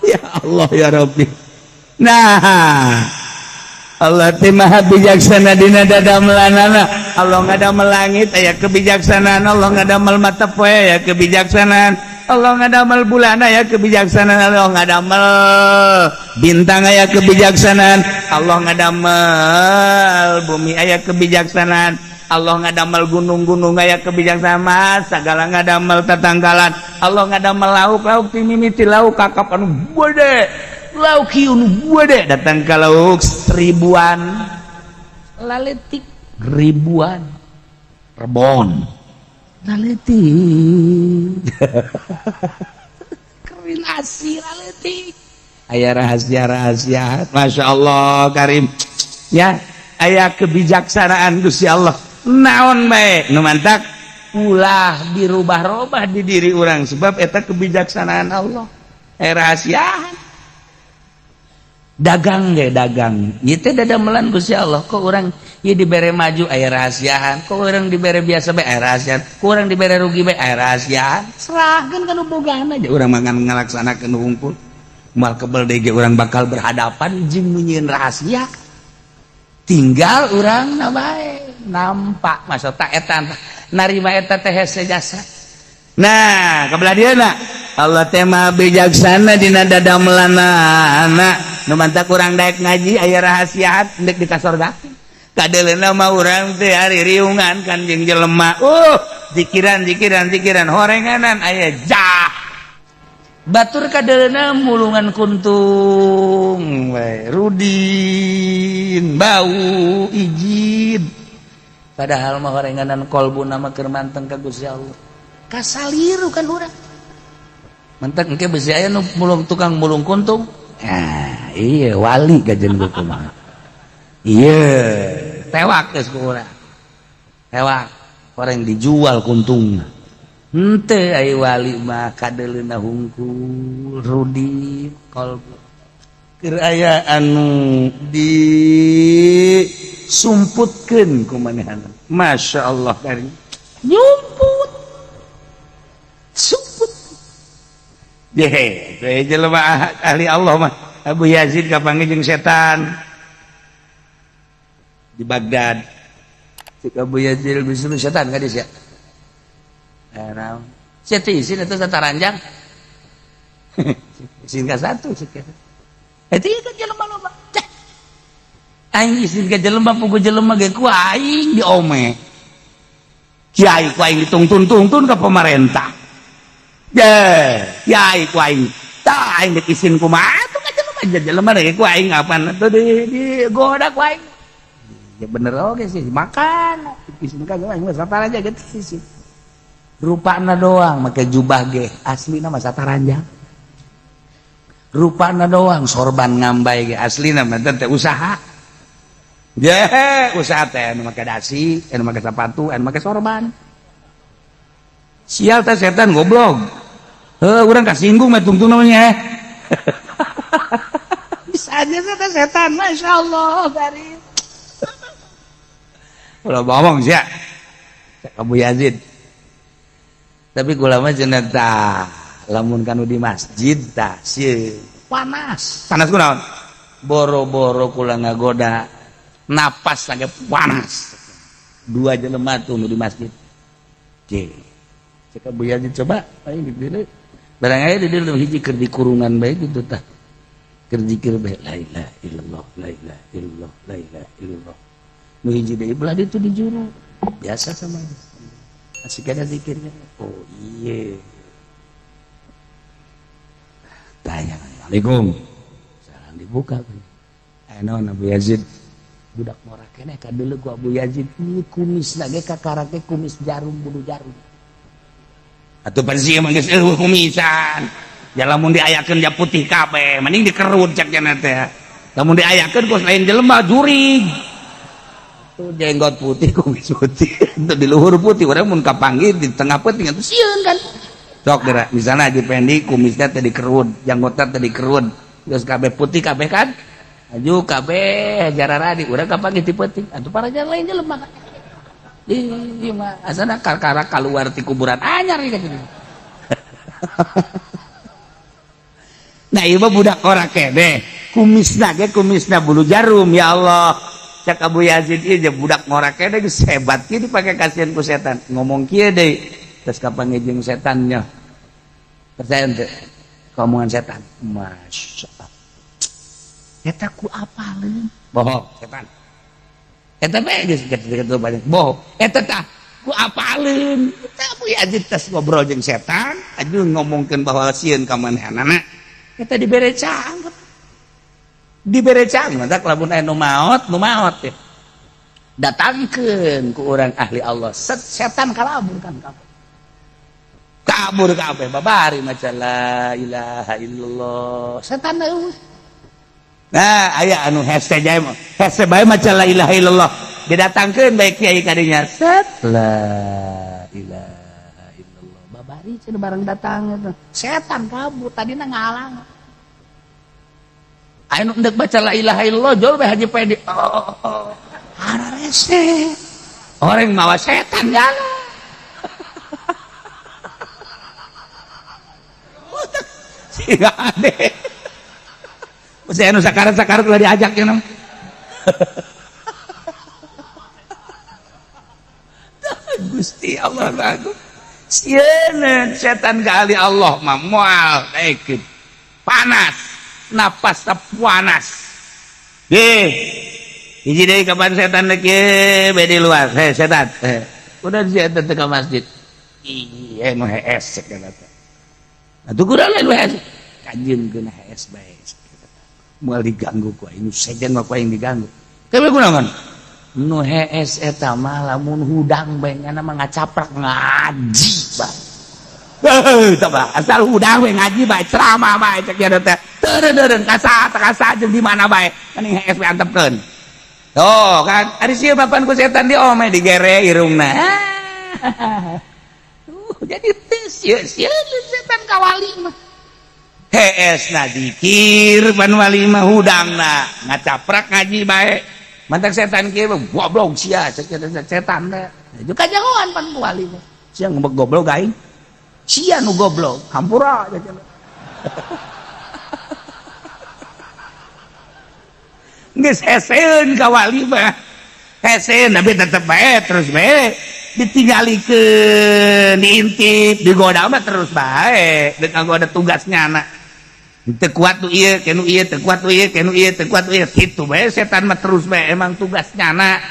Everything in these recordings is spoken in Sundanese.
Ya Allah ya Rabbi. Nah, Allah teh maha bijaksana dina dadamelanana. Allah ngadamel langit aya kebijaksanaan, Allah ngadamel mata poe aya kebijaksanaan, Allah ngadamel bulan aya kebijaksanaan, Allah ngadamel bintang aya kebijaksanaan, Allah ngadamel bumi aya kebijaksanaan, Allah ngadamel gunung-gunung aya kebijaksanaan, segala ngadamel tatangkalan. Allah ngadamel lauk-lauk ti mimiti lauk kakap anu gede, lauk hiu nu gede, datang ka lauk ribuan laletik, ribuan rebon laletik, kerin asi laletik. Aya rahasia-rahasia, Masya Allah Karim ya, aya kebijaksanaan Gusti Allah. Naon bae nu mantak ulah dirubah-robah di diri orang, sebab eta kebijaksanaan Allah. Eh, rahasiaan dagang ge, dagang ieu teh dadamelan Gusti Allah. Kok orang ieu dibere maju aya rahasiaan, kok orang dibere biasa bae aya rahasiaan, kok orang dibere rugi bae aya rahasiaan. Serahkeun ka nu bogana aja, urang mah ngan ngalaksanakeun hungkul. Moal kebel deui ge urang bakal berhadapan jeung nu nyieun rahasia, tinggal urang na bae nampak maksud tak eta narima eta teh hese jasa. Nah, kebelah dieuna Allah teh maha bijaksana dina dadamelanana. Nu mantak urang daek ngaji aya rahasia ndek di kasorgakeun. Kadeleuna mah urang teh ari riungan kan jeung jelema, zikiran zikiran zikiran, horenganan aya jah batur. Kadeleuna mulungan kuntung we, rudin bau ijid, padahal mah horenganan kolbuna mah keur manteng ka Gusti Allah. Kasaliru kan urang. Mantak engke besi aya nu mulung, tukang mulung kuntung. Ah, iya wali gajen kumaha. Iya, tewak geus ku urang. Tewak, orang dijual kuntungna. Henteu, ai wali mah kadeleuna hungkul rudi kolbu. Keur aya anu disumputkeun ku manehna. Masya Allah karim. Nyumput. Sumput. Ye, jelema ahli Allah mah. Abu Yazid kapanggih jeung setan di Baghdad. Cek Abu Yazid, "Gusti, setan ka dieu sia?" "Eh, naon?" "Sia teh isin eta sataranjang." "Isin ka satu," cek eta. Eta ieu kan jelema loba. Cah. Aing isin ka jelema, puguh jelema ge ku aing diome. Kiai ku aing ditungtun-tungtun ka pemerintah. Ye, kiai ku aing. Tah, aing dek isin kumaha atuh ka jelema, jelema ge ku aing apan atuh di goda ku aing. Ya bener oke sih, makan. Isin ka aing mah sataranjang gitu sih. Rupana doang make jubah ge, aslina mah sataranjang. Rupana doang sorban ngambay ge, aslina mah teh usaha. Ye, usaha teh anu make dasi, anu make sepatu, anu make sorban. Sial teh setan goblok. Heuh, urang kasinggung mah tungtung namanya. Bisa aja teh setan, Masya Allah, karim. Ulah bohong sia. Cek Abu Yazid. Tapi kula mah cenah tah, lamun kanu di masjid tah sieun panas. Panas kunaon? Boro-boro kula ngagoda, napas lagi panas. Dua jelema tuh nu di masjid. Cek. Cek Abu Yazid, coba aing di dieu. Barang aya di dieu hiji keur di kurungan bae kitu tah. Keur zikir bae, la ilaha illallah, la ilaha illallah, la ilaha illallah. Nu hiji deui belah ditu di juru. Biasa sama dia. Asik ada zikirnya. Oh iya. Tanya, "Assalamualaikum." Salam dibuka. Eh, naon, Abu Yazid? Budak ngora keneh kadeuleu ku Abu Yazid. Ieu kumisna ge kakarake kumis jarum, bulu jarum. Atuh pan sieun mah geus eueuh kumisan. Ya lamun diayakeun ja putih kabeh, mending dikerut cak cenah teh. Lamun diayakeun kos lain jelema, jurig. Tuh jenggot putih, kumis putih, itu di luhur putih, urang mun kapanggih di tengah peuting atuh sieun kan. Sok geura misalnya Haji Pendi kumisnya teh dikerut, janggotna teh dikerut, geus kabeh putih kabeh kan. Aju kabeh jararadi urang kapanggih di peuting, atuh para jalan lain jelema kan. Ih, mah asana kakara keluar ti kuburan anyar ieu. Nah ieu mah budak ora keneh, kumisna ge kumisna bulu jarum ya Allah. Cak Abu Yazid ieu je budak ngora keneh geus hebat kieu dipake kasihan ku setan. Ngomong kieu deui, terus kapan jeung setannya. Percaya henteu? Omongan setan. Masya Allah. Eta ku apaleun? Bohong setan. Eta bae geus kitu banyak bohong. Eta tah ku apaleun. Eta Abu Yazid tas ngobrol jeung setan, aju ngomongkeun bahwa sieun ka manehanana. Eta dibere cangkem. Dibere cangkem matak lamun aya nu maot ya. Datangkeun ku urang ahli Allah. Set setan kalabur kan kabeh. Kabur kabeh babari maca la ilaha illallah. Setan eueuh. Nah, aya anu hese jae mah. Hese bae maca la ilaha illallah. Didatangkeun bae kiai kadinya. Set la ilaha illallah. Babari cenah bareng datang eta. Setan kabur tadina ngahalang. Aya nu endek baca la ilaha illallah jol bae Haji Pedi. Oh, hararese. Orang mawa setan jalan. Siga ade. Saya nu sakarat-sakarat lah diajak ya nam. Gusti Allah aku. Sieun setan ka ahli Allah mah moal daekeun. Panas, napas panas. Deh. Hiji deui kapan setan deuk ye bae di luar. Heh setan. Heh. Udah setan teh ka masjid. Ih, nu hees cek eta. Atuh kurang lain nu hees. Kanjeun hees bae. Moal diganggu ku aing, sejen mah ku aing diganggu. Kewe kunaon? Nu hees eta mah lamun hudang bae ngana mah ngacaprak ngaji bae. Heuh, tah mah asal hudang we ngaji bae ceramah bae cek dia teh. Teureun-eureun kasa kasa jeung di mana bae. Mending hees we antepkeun. Tuh kan, ari sieun papan ku setan di ome digere irungna. Jadi teu sieun setan ka wali mah. Hees na dikir pan wali mah hudangna ngacaprak ngaji bae. Mantak setan kieu mah goblok sia cek setan teh. Itu kajahoan pan ku wali mah. Sia ngomong goblok aing. Sia nu goblok, hampura cek. Geus heseun ka wali mah. Heseun tapi tetep bae terus bae ditinggalikeun, diintip, digoda mah terus bae. Deuk nganggo ada tugasnya anak. Teu kuat nu ieu, kenu ieu, teu kuat nu ieu, kenu ieu, teu kuat nu ieu. Kitu bae setan mah terus bae emang tugasnya anak.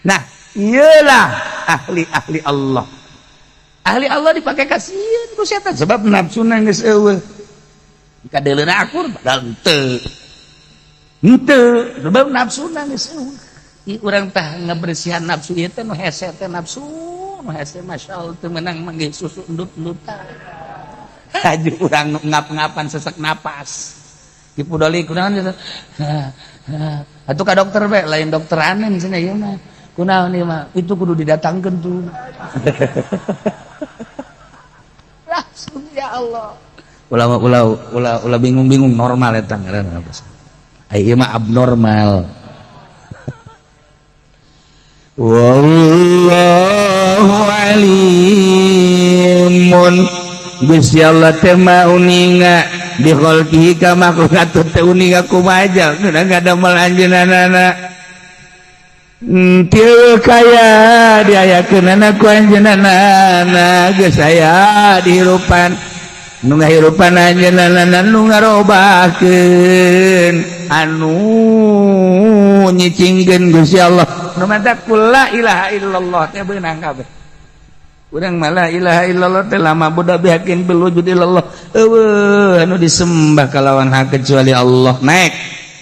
Nah, ieulah ahli-ahli Allah. Ahli Allah dipake kasieun ku setan sebab nafsuna geus eueuh. Kadeuleuna akur padahal henteu. Henteu, sebab nafsuna geus eueuh. Ieu urang tah ngabersihan nafsu ieu teh nu hese teh nafsu, nu hese masyaallah teu meunang manggih susu endut-endutan. Haju urang ngap-ngapan sesek napas. Dipudoli kunaon gitu. Atuh ka dokter bae, lain dokter aneh cenah ieu mah. Kunaon ieu mah? Itu kudu didatangkeun tuh. Langsung ya Allah. Ulah ulah ulah ulah bingung-bingung normal eta ngaranna apa. Ai ieu mah abnormal. Wallahu alimun. Gusti Allah teh mah uninga bi khalqihi ka makhluk atuh teh uninga kumaha geunang ngadamel anjeunna. Teu kaya diayakeunana ku anjeunna geus aya dihirupan nu ngahirupan anjeunna nu ngarobahkeun anu nyicingkeun Gusti Allah. Nu mantap la ilaha illallah teh beunang kabeh. Urang mah la ilaha illallah teh lama budak bihakin bil wujud illallah. Eueuh anu disembah kalawan hak kecuali Allah. Naik.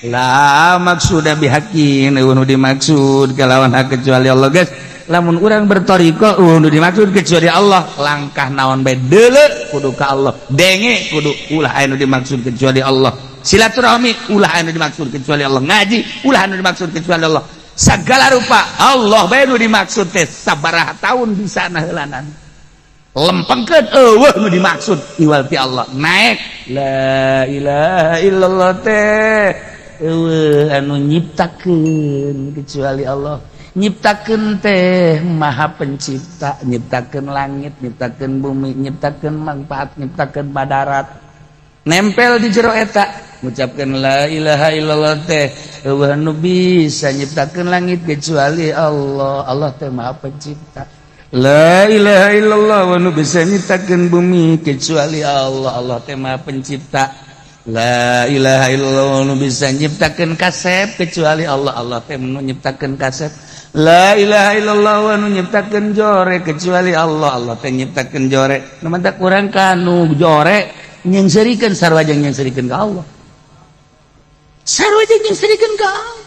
La maksuda bihakin eueuh nu dimaksud kalawan hak kecuali Allah guys. Lamun urang berthariqah eueuh nu dimaksud kecuali Allah. Langkah naon bae deuleu kudu ka Allah. Denge kudu ulah aya nu dimaksud kecuali Allah. Silaturahmi ulah aya nu dimaksud kecuali Allah. Ngaji ulah anu dimaksud kecuali Allah. Segala rupa Allah bae nu dimaksud teh sabaraha tahun bisa naheulanan. Lempengkeun eueuh nu dimaksud iwal ti Allah. Naik la ilaha illallah teh eueuh anu nyiptakeun kecuali Allah. Nyiptakeun teh maha pencipta, nyiptakeun langit, nyiptakeun bumi, nyiptakeun manfaat, nyiptakeun madarat. Nempel di jero eta, ngucapkeun la ilaha illallah teh, euweuh nu bisa nyiptakeun langit kecuali Allah. Allah teh Maha Pencipta. La ilaha illallah, wa nu bisa nyiptakeun bumi kecuali Allah. Allah teh Maha Pencipta. La ilaha illallah, wa nu bisa nyiptakeun kasep kecuali Allah. Allah teh nu nyiptakeun kasep. La ilaha illallah, wa nu nyiptakeun jore kecuali Allah. Allah teh nyiptakeun jore. Nu mantak urang kanu jore nyengserikeun, sarua jeung nyengserikeun ka Allah, sarua jeung nyengserikeun ka Allah.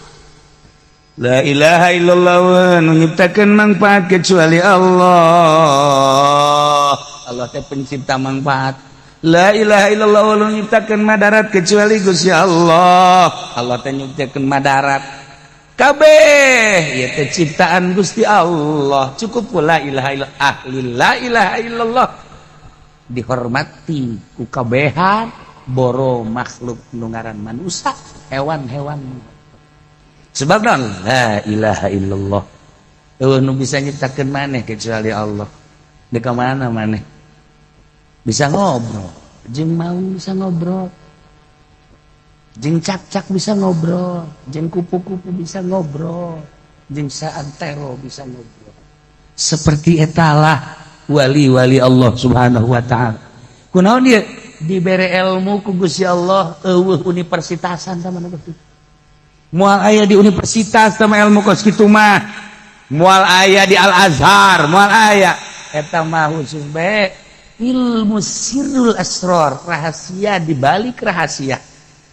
La ilaha illallah, wa nu nyiptakeun manfaat kecuali Allah. Allah teh pencipta manfaat. La ilaha illallah, wa nu nyiptakeun madarat kecuali Gusti Allah. Allah teh nyiptakeun madarat. Kabeh ieu teh ciptaan Gusti Allah. Cukup la ilaha illallah. Ahli la ilaha illallah dihormati ku kabehan boro makhluk nu ngaran manusia, hewan-hewan. Sebab naon? La ilaha illallah, euweuh nu bisa nyiptakeun maneh kecuali Allah. Di mana maneh bisa ngobrol jeung maung, bisa ngobrol jeung cakcak, bisa ngobrol jeung kupu-kupu, bisa ngobrol jeung saantero, bisa ngobrol. Seperti etalah wali-wali Allah Subhanahu wa taala. Kunaon dia dibere ilmu ku Gusti Allah? Euweuh universitasan sama nu kitu. Moal aya di universitas sama ilmu kos kitu mah. Moal aya di Al Azhar, moal aya. Eta mah khusus bae ilmu sirrul asror, rahasia di balik rahasia.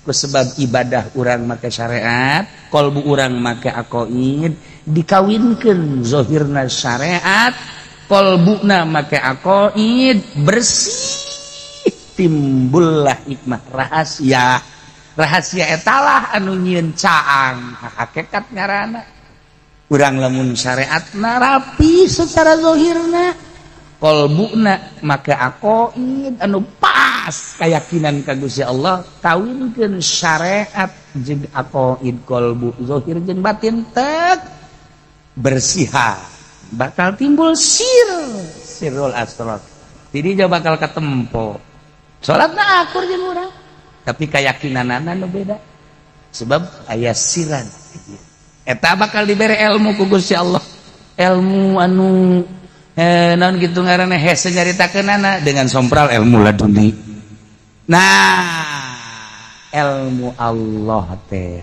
Ku sebab ibadah urang make syariat, kolbu urang make aqoid, dikawinkeun zahirna syariat, kolbuna make aqoid, bersih, timbullah hikmah rahasia. Rahasia etalah anu nyieun caang hakikat ngaranna. Urang lamun syariatna rapi secara zahirna, kolbuna make aqoid anu pas, keyakinan ka Gusti Allah, kawinkeun syariat jeung aqoid kolbu, zahir jeung batin tek bersihan, bakal timbul sirrul asrar. Jadi dia bakal ketempo salatna akur jeung urang, tapi keyakinanana nu beda sebab aya siran. Eta bakal dibere ilmu ku Gusti Allah, ilmu anu naon gitu ngaranna, hese nyaritakeunana dengan sompral ilmu laduni. Nah, ilmu Allah teh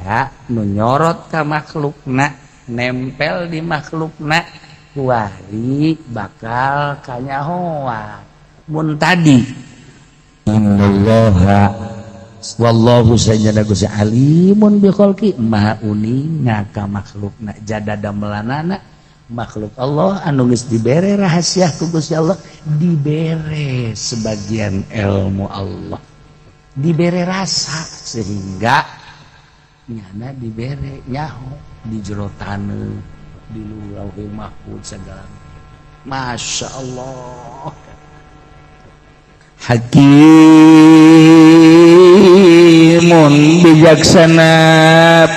nu nyorot ka makhlukna, nempel di makhlukna, kuari bakal kanyahoan. Mun tadi innallaha wallahu sajana Gusti alimun bi khalqi, maha uninga ka makhlukna, jadada melanana makhluk Allah anu geus dibere rahasia ku Gusti Allah, dibere sebagian ilmu Allah, dibere rasa sehingga nyana dibere nyaho di jero taneuh, di Lauhul Mahfuz segala. Masya Allah. Hakimun, bijaksana,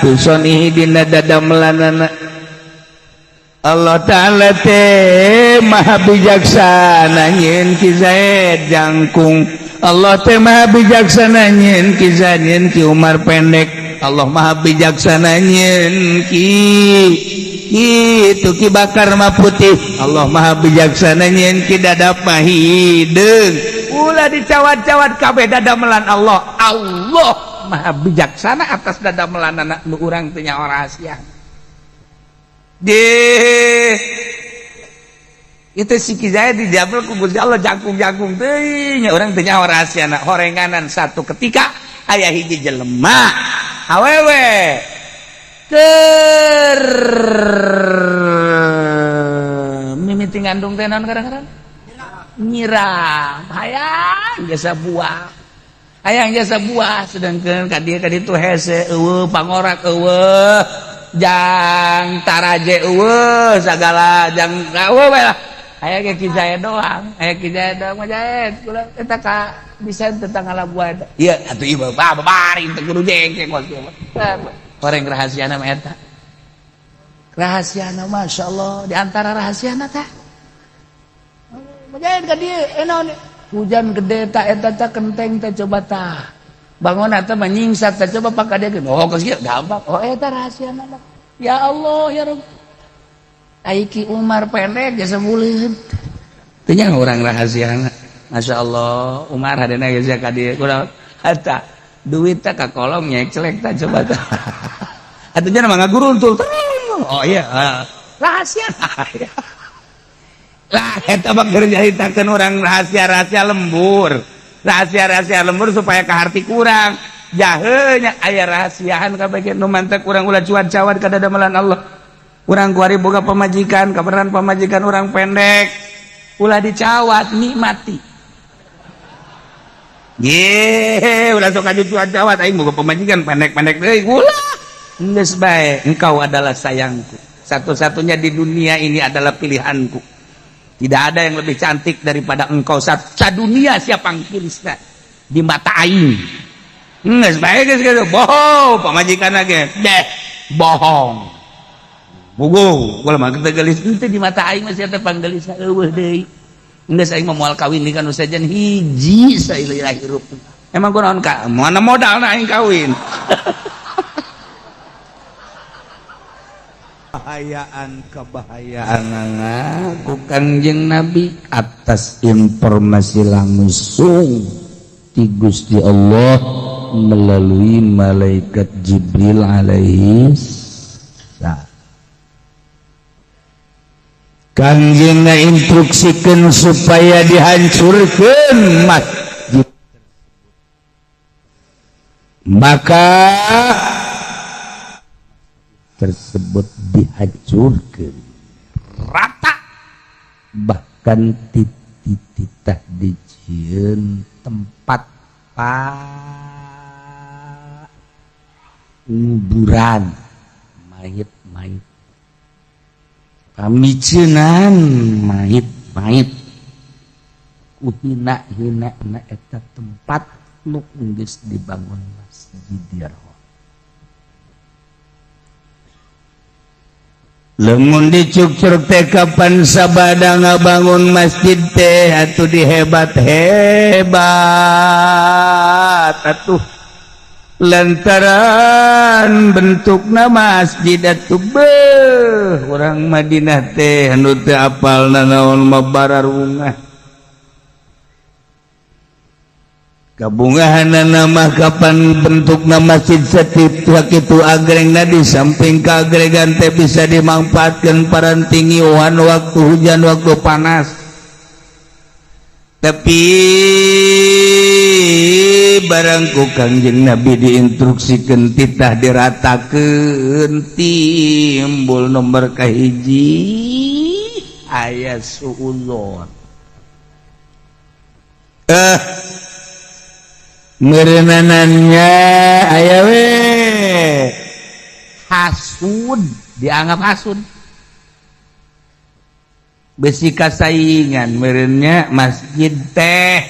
fi shun'ihi, dina dadamelanana. Allah Ta'ala teh maha bijaksana nyieun Ki Zaid jangkung, Allah teh maha bijaksana nyieun Ki Zaid, nyieun Ki Umar pendek, Allah maha bijaksana nyieun Ki itu Ki Bakar mah putih, Allah maha bijaksana nyieun Ki Dadap mah hideung. Ulah dicawat-cawat, kabeh dadamelan Allah. Allah maha bijaksana atas dadamelan anak nu urang teu nyaho rahasia. Deh, itu si Ki Zaid dijabel ku Gusti Allah jangkung-jangkung teuing, urang teu nyaho rahasiana. Horenganan satu ketika aya hiji jelema awewe keur mimiti ngandung teh, naon kadang-kadang nyirang, hayang jasa buah, hayang jasa buah, sedangkan ka dieu ka ditu hese, euweuh pangorak, euweuh jang taraje, euweuh sagala jang euweuh we lah. Aya ge Ki Zaid doang, aya Ki Zaid doang mah. Zaid kula eta ka bisa tentang ngala buah eta. Ieu atuh ieu babari teu kudu jengkeng kos kieu mah. Horeng rahasiana mah eta. Rahasiana, masyaallah, di antara rahasiana teh. Mujahid ka dieu, naon hujan gede ta eta ta kenteng teh, coba tah. Bangun atau menyingsat coba pak kadekeun. Oh geus kieu gampang. Oh eta rahasia. Ya Allah ya Rabb. Aiki Umar pendek jasa buleud. Teu nya urang rahasiana. Masya Allah Umar hadena geus ka dieu kurang eta duit teh ka kolong nyecelek tah coba tah. Atuh nya mah ngaguruntul. Oh iya rahasia. Lah eta mah keur nyaritakeun urang rahasia-rahasia lembur. Rahasia-rahasia lembur supaya kaharti kurang. Jahenya aya rahasiaan kabeh nu mantek urang ulah cuan-cawan ka dadamelan Allah. Urang kuari boga pamajikan, kabeneran pamajikan urang pendek. Ulah dicawat, nikmati. Ye, ulah sok aju cuan-cawat aing boga pamajikan pendek-pendek deui. Ulah. Geus bae, engkau adalah sayangku. Satu-satunya di dunia ini adalah pilihanku. Tidak ada yang lebih cantik daripada engkau. Sadunia siapa pangkilisna di mata aing. Geus bae geus gitu. Bohong pamajikan lagi. Deh, bohong. Bugo, ulah mah kita gelis henteu di mata aing masih teh panggelis eueuh deui. Geus aing mah moal kawin deui kan sejen hiji saileuh hirup. Emang kunaon ka? Mana modalna aing kawin? Kebahayaan kebahayaan ku Kangjeng Nabi atas informasi langsung ti Gusti Allah melalui malaikat Jibril alaihi salam. Kangjeng instruksikan supaya dihancurkan masjid, maka tersebut dihancurkan rata, bahkan titah dijieun tempat nguburan mayit-mayit, pamiceunan mayit-mayit, ku hina-hina na eta tempat nu geus dibangun Masjidil Haram. Lemun dicukcruk teh kapan sabada ngabangun masjid teh atuh dihebat-hebat atuh, lantaran bentukna masjid atuh beuh urang Madinah teh anu teu apal nanaon mah bararungah. Kabungahanana mah kapan bentukna masjid sakitu agrengna di samping kaagregan teh bisa dimanfaatkan parantingiuhan waktu hujan waktu panas. Tapi barang ku Kangjeng Nabi diinstruksikan titah diratakeun timbul nomor kahiji aya suudzon. Merenanannya aya we hasud, dianggap hasud besi kasaingan merenya masjid teh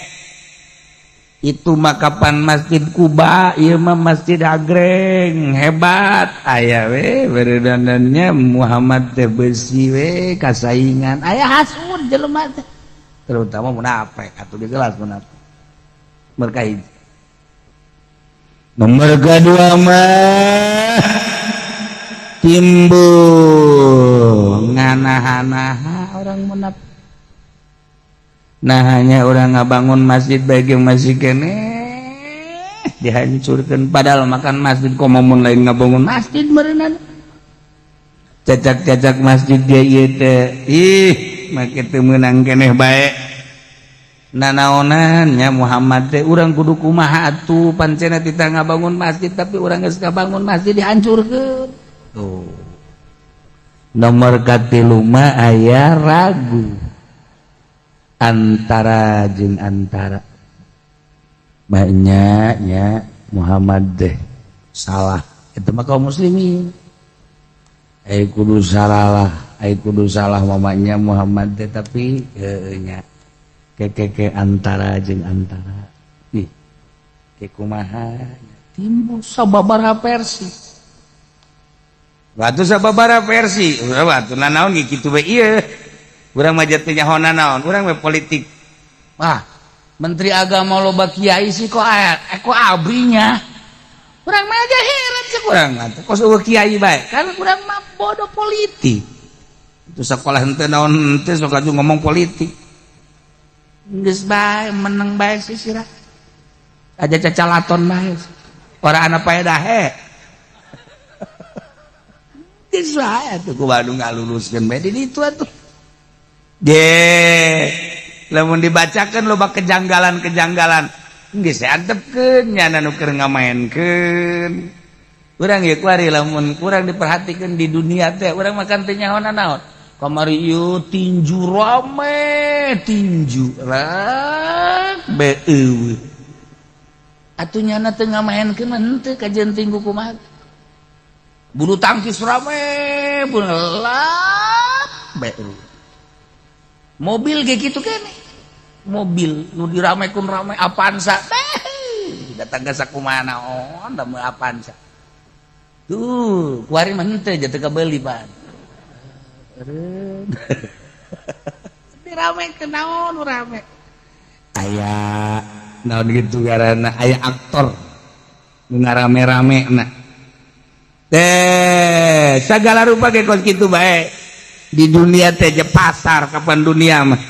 itu makapan Masjid Kuba ieu mah Masjid Agreng hebat aya we merenanannya Muhammad teh besi we kasaingan aya hasud jelema teh, terutama munafik atuh jelas munafik. Mereka nomor kedua mah timbul nganaha-naha orang munafik. Nah hanya orang ngabangun masjid bagi masih kene dihancurkan, padahal makan masjid kok mun lain ngabangun masjid meureunan cacak-cacak masjid dia ieu teh ih make teu meunang keneh bae. Nanaonan nya Muhammad teh urang kudu kumaha atuh pancena tita ngabangun masjid tapi urang geus ngabangun masjid dihancurkeun. Tuh. Nomor katilu mah aya ragu antara jeung antara. Banyaknya Muhammad deh salah itu mah kaum muslimin. Ai kudu salah lah, ai kudu salah mamanya Muhammad teh tapi nya kekeke antara jeung antara ih ke kumaha timbul sababaraha versi batu sababaraha versi batu nanaon ge kitu we ieu urang mah jatuh nyaho nanaon urang we politik wah Menteri Agama loba kiai sih, kok aya kok abrinya. Urang mah aja heran sih, kurang mah kok eueuh kiai bae kan. Urang mah bodoh politik itu, sekolah henteu naon henteu, sok aju ngomong politik. Geus bae, meneng bae sih, sirah aja cacalaton bae, orang anak paedahe. Geus bae atuh, ku Bandung ngaluluskeun bae di ditu atuh. Ge lamun dibacakan loba kejanggalan-kejanggalan, geus antepkeun nyana nu keur ngamaenkeun urang ieu kuari. Lamun kurang diperhatikeun di dunia teh, urang makan teh nyaho naon. Kamari ieu tinju rame, tinju lah be eueuh atuh. Nyana teu ngamaenkeun mah henteu kajeun tinggu kumaha. Bulu tangkis rame pun lap be eueuh. Mobil kayak gitu kan, mobil nu diramekeun rame Avanza, datang ke sakumaha naon da Avanza tuh. Kuari mah henteu jatuh kebeuli pan diramekeun naon rame, aya naon gitu karena aya aktor nu ngarame-rame. Nah teh segala rupa ge kos kitu bae di dunia teh, je pasar kapan dunia mah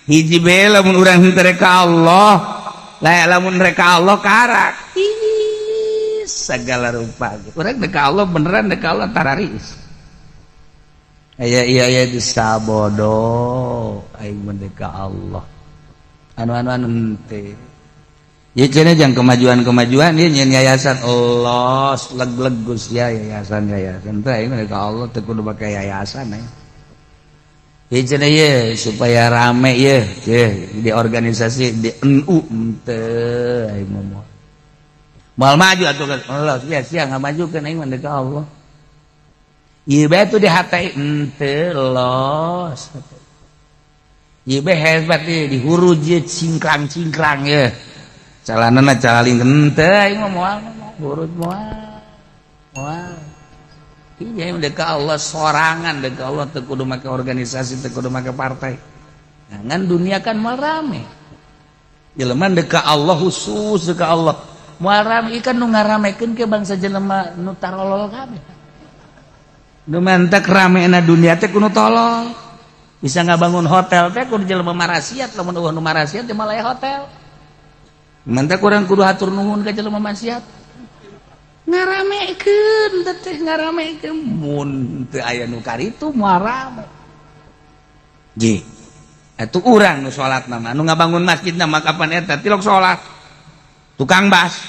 hiji bae. Lamun urang henteu rek ka Allah lah, lamun rek ka Allah karak. Ih, segala rupa urang rek ka Allah, beneran rek ka Allah tararis. Aya iya iya itu sabodo aing mah ka Allah anu anu anu henteu. Ya cenah jang kemajuan-kemajuan dia nyen yayasan Allah leg-leg Gus ya, yayasan yayasan teh aing mah ka Allah teu kudu make yayasan aing. Ya cenah ye supaya rame ye, ye di organisasi di NU, henteu aing mah moal maju atuh kan. Allah sia sia ngamajukeun, aing mah ka Allah. Ieu bae tuh di hati henteu los. Ieu bae hebat ieu di huruj ye cingkrang-cingkrang ye. Calanana calaling, henteu aing mah moal huruj, moal. Moal. Iya, dek ka Allah sorangan, dek ka Allah teu kudu make organisasi, teu kudu make partai. Ngan dunia kan moal rame. Jelema dek ka Allah, khusus dek ka Allah. Moal rame ikan nu ngaramekeun ke bangsa jelema nu tarolol kabeh. Nu mantak ramena dunia teh kudu tolol. Bisa ngabangun hotel teh kudu jelema marasiat, lamun eueuh nu marasiat teh malah hotel. Mantak urang kudu hatur nuhun ka jelema maksiat. Ngaramekeun teh ngaramekeun, mun teu aya nu karitu moal rame. Ji. Atuh urang nu salat mah, nu ngabangun masjid mah kapan eta tilok salat. Tukang bas.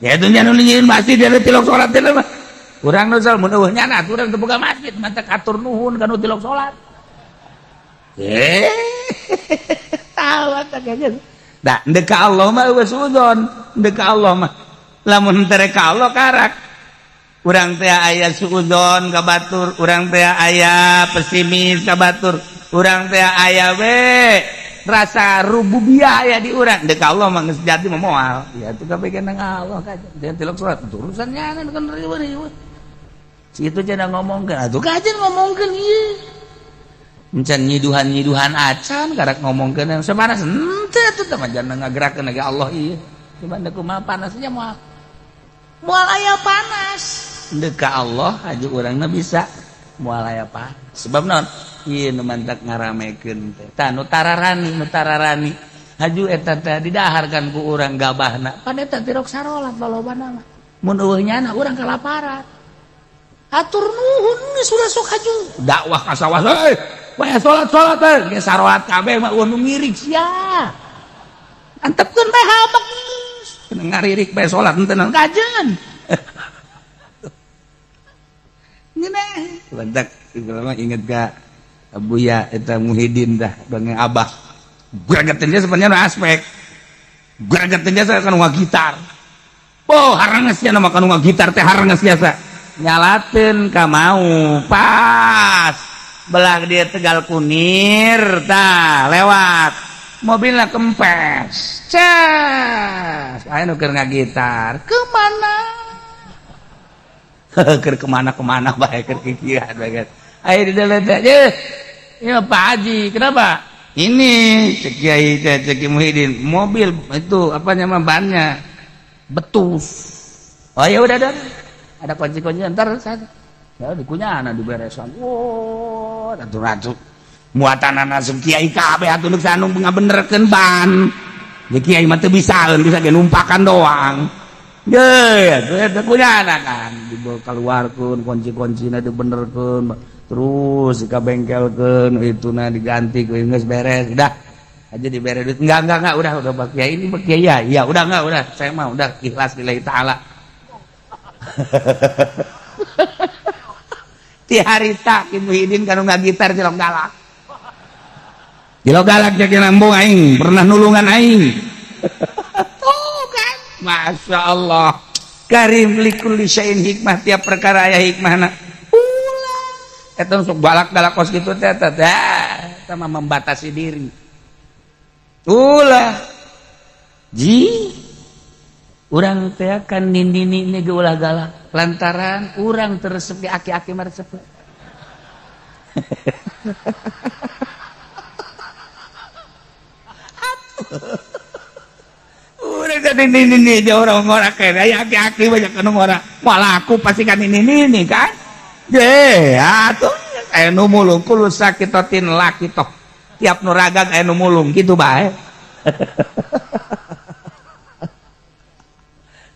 Ya itu nya nu nyieun masjid dia tilok salat teh mah. Urang nu sal mun eueuh nyana atuh urang teu boga masjid, mantak atur nuhun ka nu tilok salat. Eh. Tahu teh geus. Da ndek ka Allah mah eueuh suudzon, ndek ka Allah mah. Lamun teu ka Allah karak. Urang teh aya suudzon ka batur, urang teh aya pesimis ka batur, urang teh aya we rasa rububiyah aya di urang. Ndek ka Allah mah geus jadi mah moal. Ya itu kabeh nang Allah kajen. Dia tilok salat urusannya kan riweuh-riweuh. Si itu cenah ngomongkeun, atuh kajen ngomongkeun ieu. Encan nyiduhan-nyiduhan acan karak ngomongkeun yang sapanas henteu atuh teh mah jangan ngagerakeun lagi Allah ieu. Cuman da kumaha panasnya moal. Moal aya panas. Ndek ka Allah aja urangna bisa moal aya panas. Sebab naon? Ieu nu mantak ngaramekeun teh. Tah nu tararani, nu tararani. Haju eta teh didaharkan ku urang gabahna. Pan eta tirok sarolat lolobana mah. Mun eueuh nyana urang kalaparan. Atur nuhun geus ulah sok haju. Dakwah ka sawah euy. Wah salat salat teh geus sarolat kabeh mah eueuh nu ngirik sia. Antepkeun bae habak geus. Ngaririk bae salat henteu naon kajen. Ngeunah. Lantak mah inget ka Buya eta Muhyiddin dah dongeng Abah. Gregetin dia sebenarnya aspek. Gregetin dia kan gitar. Oh, haranges nya nama kanu gitar teh haranges biasa. Nyalateun ka mau pas belah dia Tegal Kunir tah lewat mobilnya kempes ces aya nu keur ngagitar kemana keur kemana kemana bae keur kikieuan bae. Ayo di dalam teh. Ya Pak Haji, kenapa? Ini cek Kiai teh, cek Muhyiddin, mobil itu apa namanya bannya betus. Oh ya udah dah. Ada kunci-kunci ntar saya. Ya dikunyana diberesan. Wow, atuh-atuh. Muatan asup kiai kabeh atuh nu sanung ngabenerkeun ban. Ya kiai mah teu bisaeun, bisa ge numpakan doang. Ye, atuh kunyana kan dibawa keluarkeun kunci-kuncina dibenerkeun, terus dikabengkelkeun ituna diganti ku geus beres, udah aja dibere duit. Enggak udah Pak Kiai ini Pak Kiai ya. Ya udah enggak udah, saya mah udah ikhlas lillahi taala. Ti harita Ki Muhyiddin kanu ngagitar cilok galak. Cilok galak cek nambung aing, pernah nulungan aing. Tuh kan, Masya Allah. Karim likulli syai'in hikmah, tiap perkara aya hikmahna. Ulah eta sok galak-galak kos kitu teh eta teh sama membatasi diri. Ulah ji urang teh kan nindini ge ulah galak lantaran urang teu resep ge aki-aki mah resep. Urang teh nindini dia orang ngora kene aya aki-aki banyak anu ngora. Moal aku pasti kan nindini kan. Ye atuh aya nu mulung kulo sakitotin laki toh. Tiap nu ragang aya nu mulung kitu bae.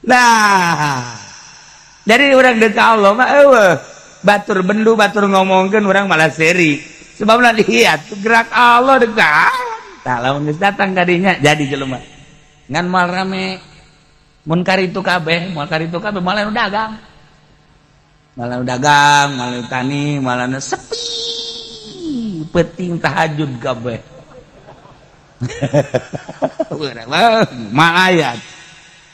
Nah, dari orang dekat Allah mah eueuh batur bendu batur ngomongkeun urang malah seri. Sebabna lihat gerak Allah dekat. Tah lamun geus datang ka dinya jadi jelema. Ngan moal rame mun karitu kabeh, moal karitu kabeh malah nu dagang. Malah nu dagang, malah nu tani, malah nu sepi. Peuting tahajud kabeh. Urang mah malayat.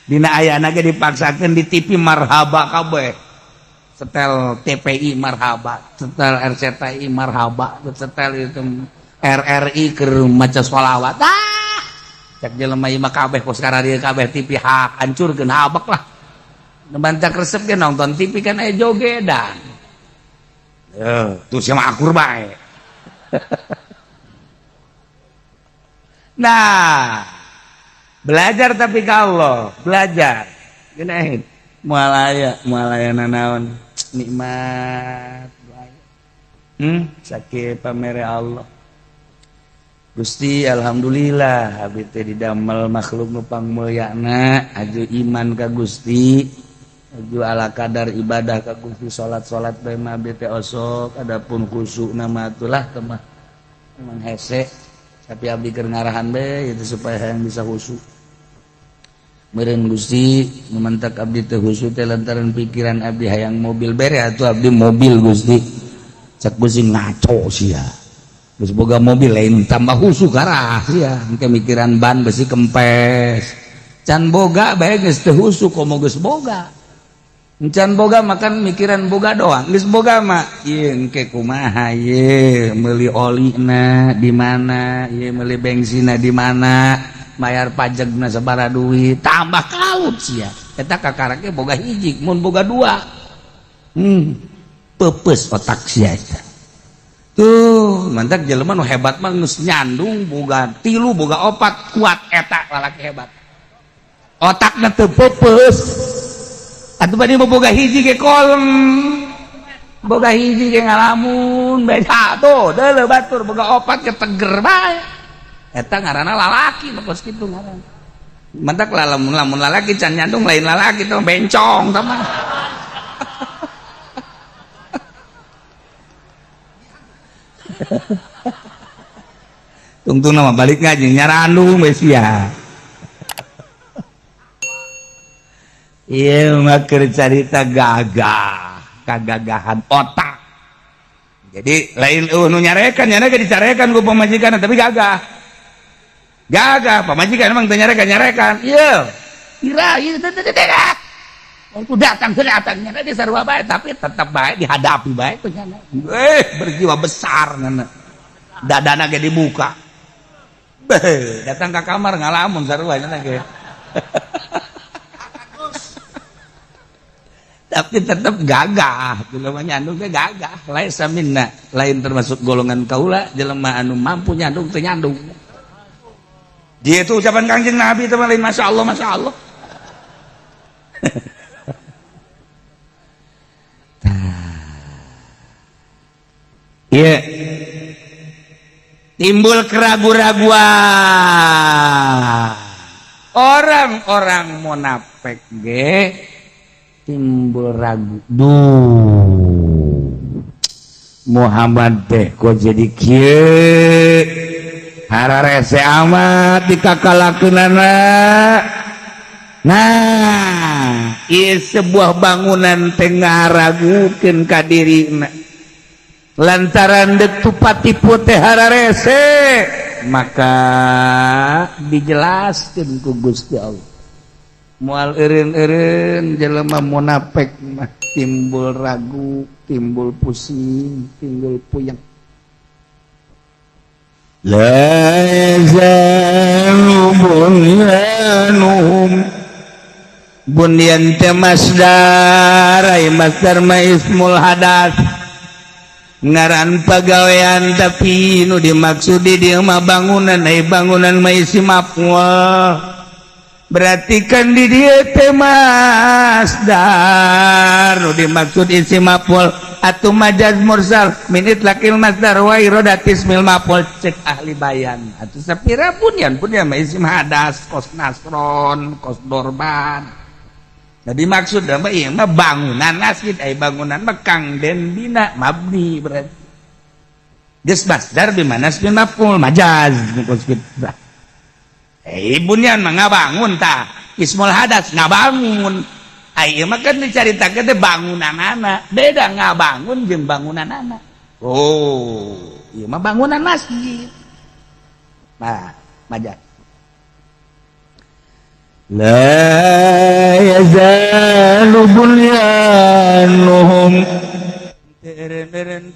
Dina ayana ge dipaksakeun di TV marhaba kabeh. Setel TPI marhaba, setel RCTI marhaba, setel itu RRI keur maca sholawat. Ah! Cek jelema ieu mah kabeh kos kararieu kabeh TV hak hancurkeun habak lah. Bantak resep ge nonton TV kan aya jogedan. Tuh sia mah akur bae. Nah, belajar tapi kalau belajar gini moal aya nanaon nikmat sakit pamere Allah Gusti alhamdulillah abdi teh didamel makhluk nu pangmulyana aju iman ka Gusti aju ala kadar ibadah ka Gusti salat-salat bae mah abdi teh osok adapun khusukna mah atulah teh mah emang hese tapi abdi keur ngarahan bae itu supaya hayang bisa khusyuk. Meureun Gusti mementak abdi teh khusyuk teh lantaran pikiran abdi hayang mobil bere atuh abdi mobil Gusti. Cek Gusti ngaco sia. Geus boga mobil lain tambah khusyuk karah sia. Engke mikiran ban besi kempes. Can boga bae geus teu khusyuk komo geus boga. Can boga makan mikiran boga doang. Geus boga mah ieu engke kumaha ieu meuli olina di mana, ieu meuli bensinna di mana, bayar pajakna sabaraha duit, tambah kalut sia. Eta kakarake boga hiji, mun boga dua. Peupeus otak sia eta. Tuh, mantak jelema nu hebat mah geus nyandung boga tilu, boga opat, kuat eta lalaki hebat. Otakna teu peupeus. Atuh bade boga hiji ge kolem. Boga hiji ge ngalamun bae tuh deuleu batur boga opat ge teger bae. Eta ngaranna lalaki mah kos kitu ngaranna. Mantak lamun lamun lalaki can nyandung lain lalaki teh bencong tah mah. Tungtungna mah balik ngaji nyarandung we sia. Iya mah keur carita gagah, kagagahan otak. Jadi lain nu nyarekan, nyarekan dicarekan ku pamajikan tapi gagah. Gagah pamajikan emang teu nyarekan-nyarekan. Iya. Kira ieu teh teh teh. Waktu datang datangnya di sarua bae tapi tetap bae dihadapi bae ku nyana. Berjiwa besar nyana. Dadana ge dibuka. Beuh, datang ka kamar ngalamun sarua nyana ge. Tapi tetap gagah, jelema nyandung teh gagah. Laisa minna, lain termasuk golongan kaula jelema anu mampu nyandung teh nyandung. Dia itu ucapan Kangjeng Nabi itu lain masya Allah, masya Allah. Iya. Timbul keraguan-raguan. Orang-orang munafik ge timbul ragu. Duh. Muhammad teh kok jadi kieu? Hararese amat dikakalakeunana. Nah, ieu sebuah bangunan teh ngaragukeun ka dirina. Lantaran dek tupatipu teh hararese, maka dijelaskeun ku Gusti Allah. Moal eureun-eureun jelema munafik mah timbul ragu, timbul pusing, timbul puyeng. La yazalu bunyanuhum, bunyan teh masdar, ai masdar mah ismul hadas, ngaran pagawean, tapi nu dimaksud di dieu mah bangunan, ai bangunan mah isim maf'ul. Berarti kan di dieu teh masdar nu dimaksud isim maf'ul atau majaz mursal min itlaqil masdar wa iradati ismil maf'ul, cek ahli bayan. Atuh sapira bunyan, bunyan mah isim hadas, kos nasron, kos dorban. Jadi maksud mah ieu mah bangunan masjid, ai bangunan mah kang den bina, mabni berarti. Geus masdar di mana ismil maf'ul majaz kos kitu. Eh, bunyan mah ngabangun tah. Ismul hadas ngabangun. Ai ieu mah kan dicaritakeun teh bangunanana. Beda ngabangun jeung bangunanana. Oh, ieu mah bangunan masjid. Nah, majaz. La yazalu bunyanuhum,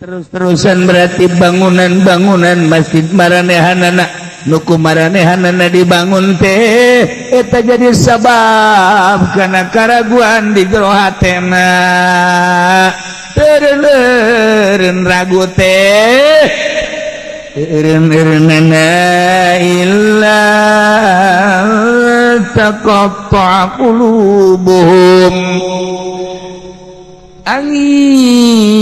terus-terusan berarti bangunan-bangunan masjid maranehanana nu ku maranehanana dibangun teh eta jadi sabab karena karaguan di jero hatena, eureun ragu teh eureun-eureunana illa taqatta qulubuhum, angin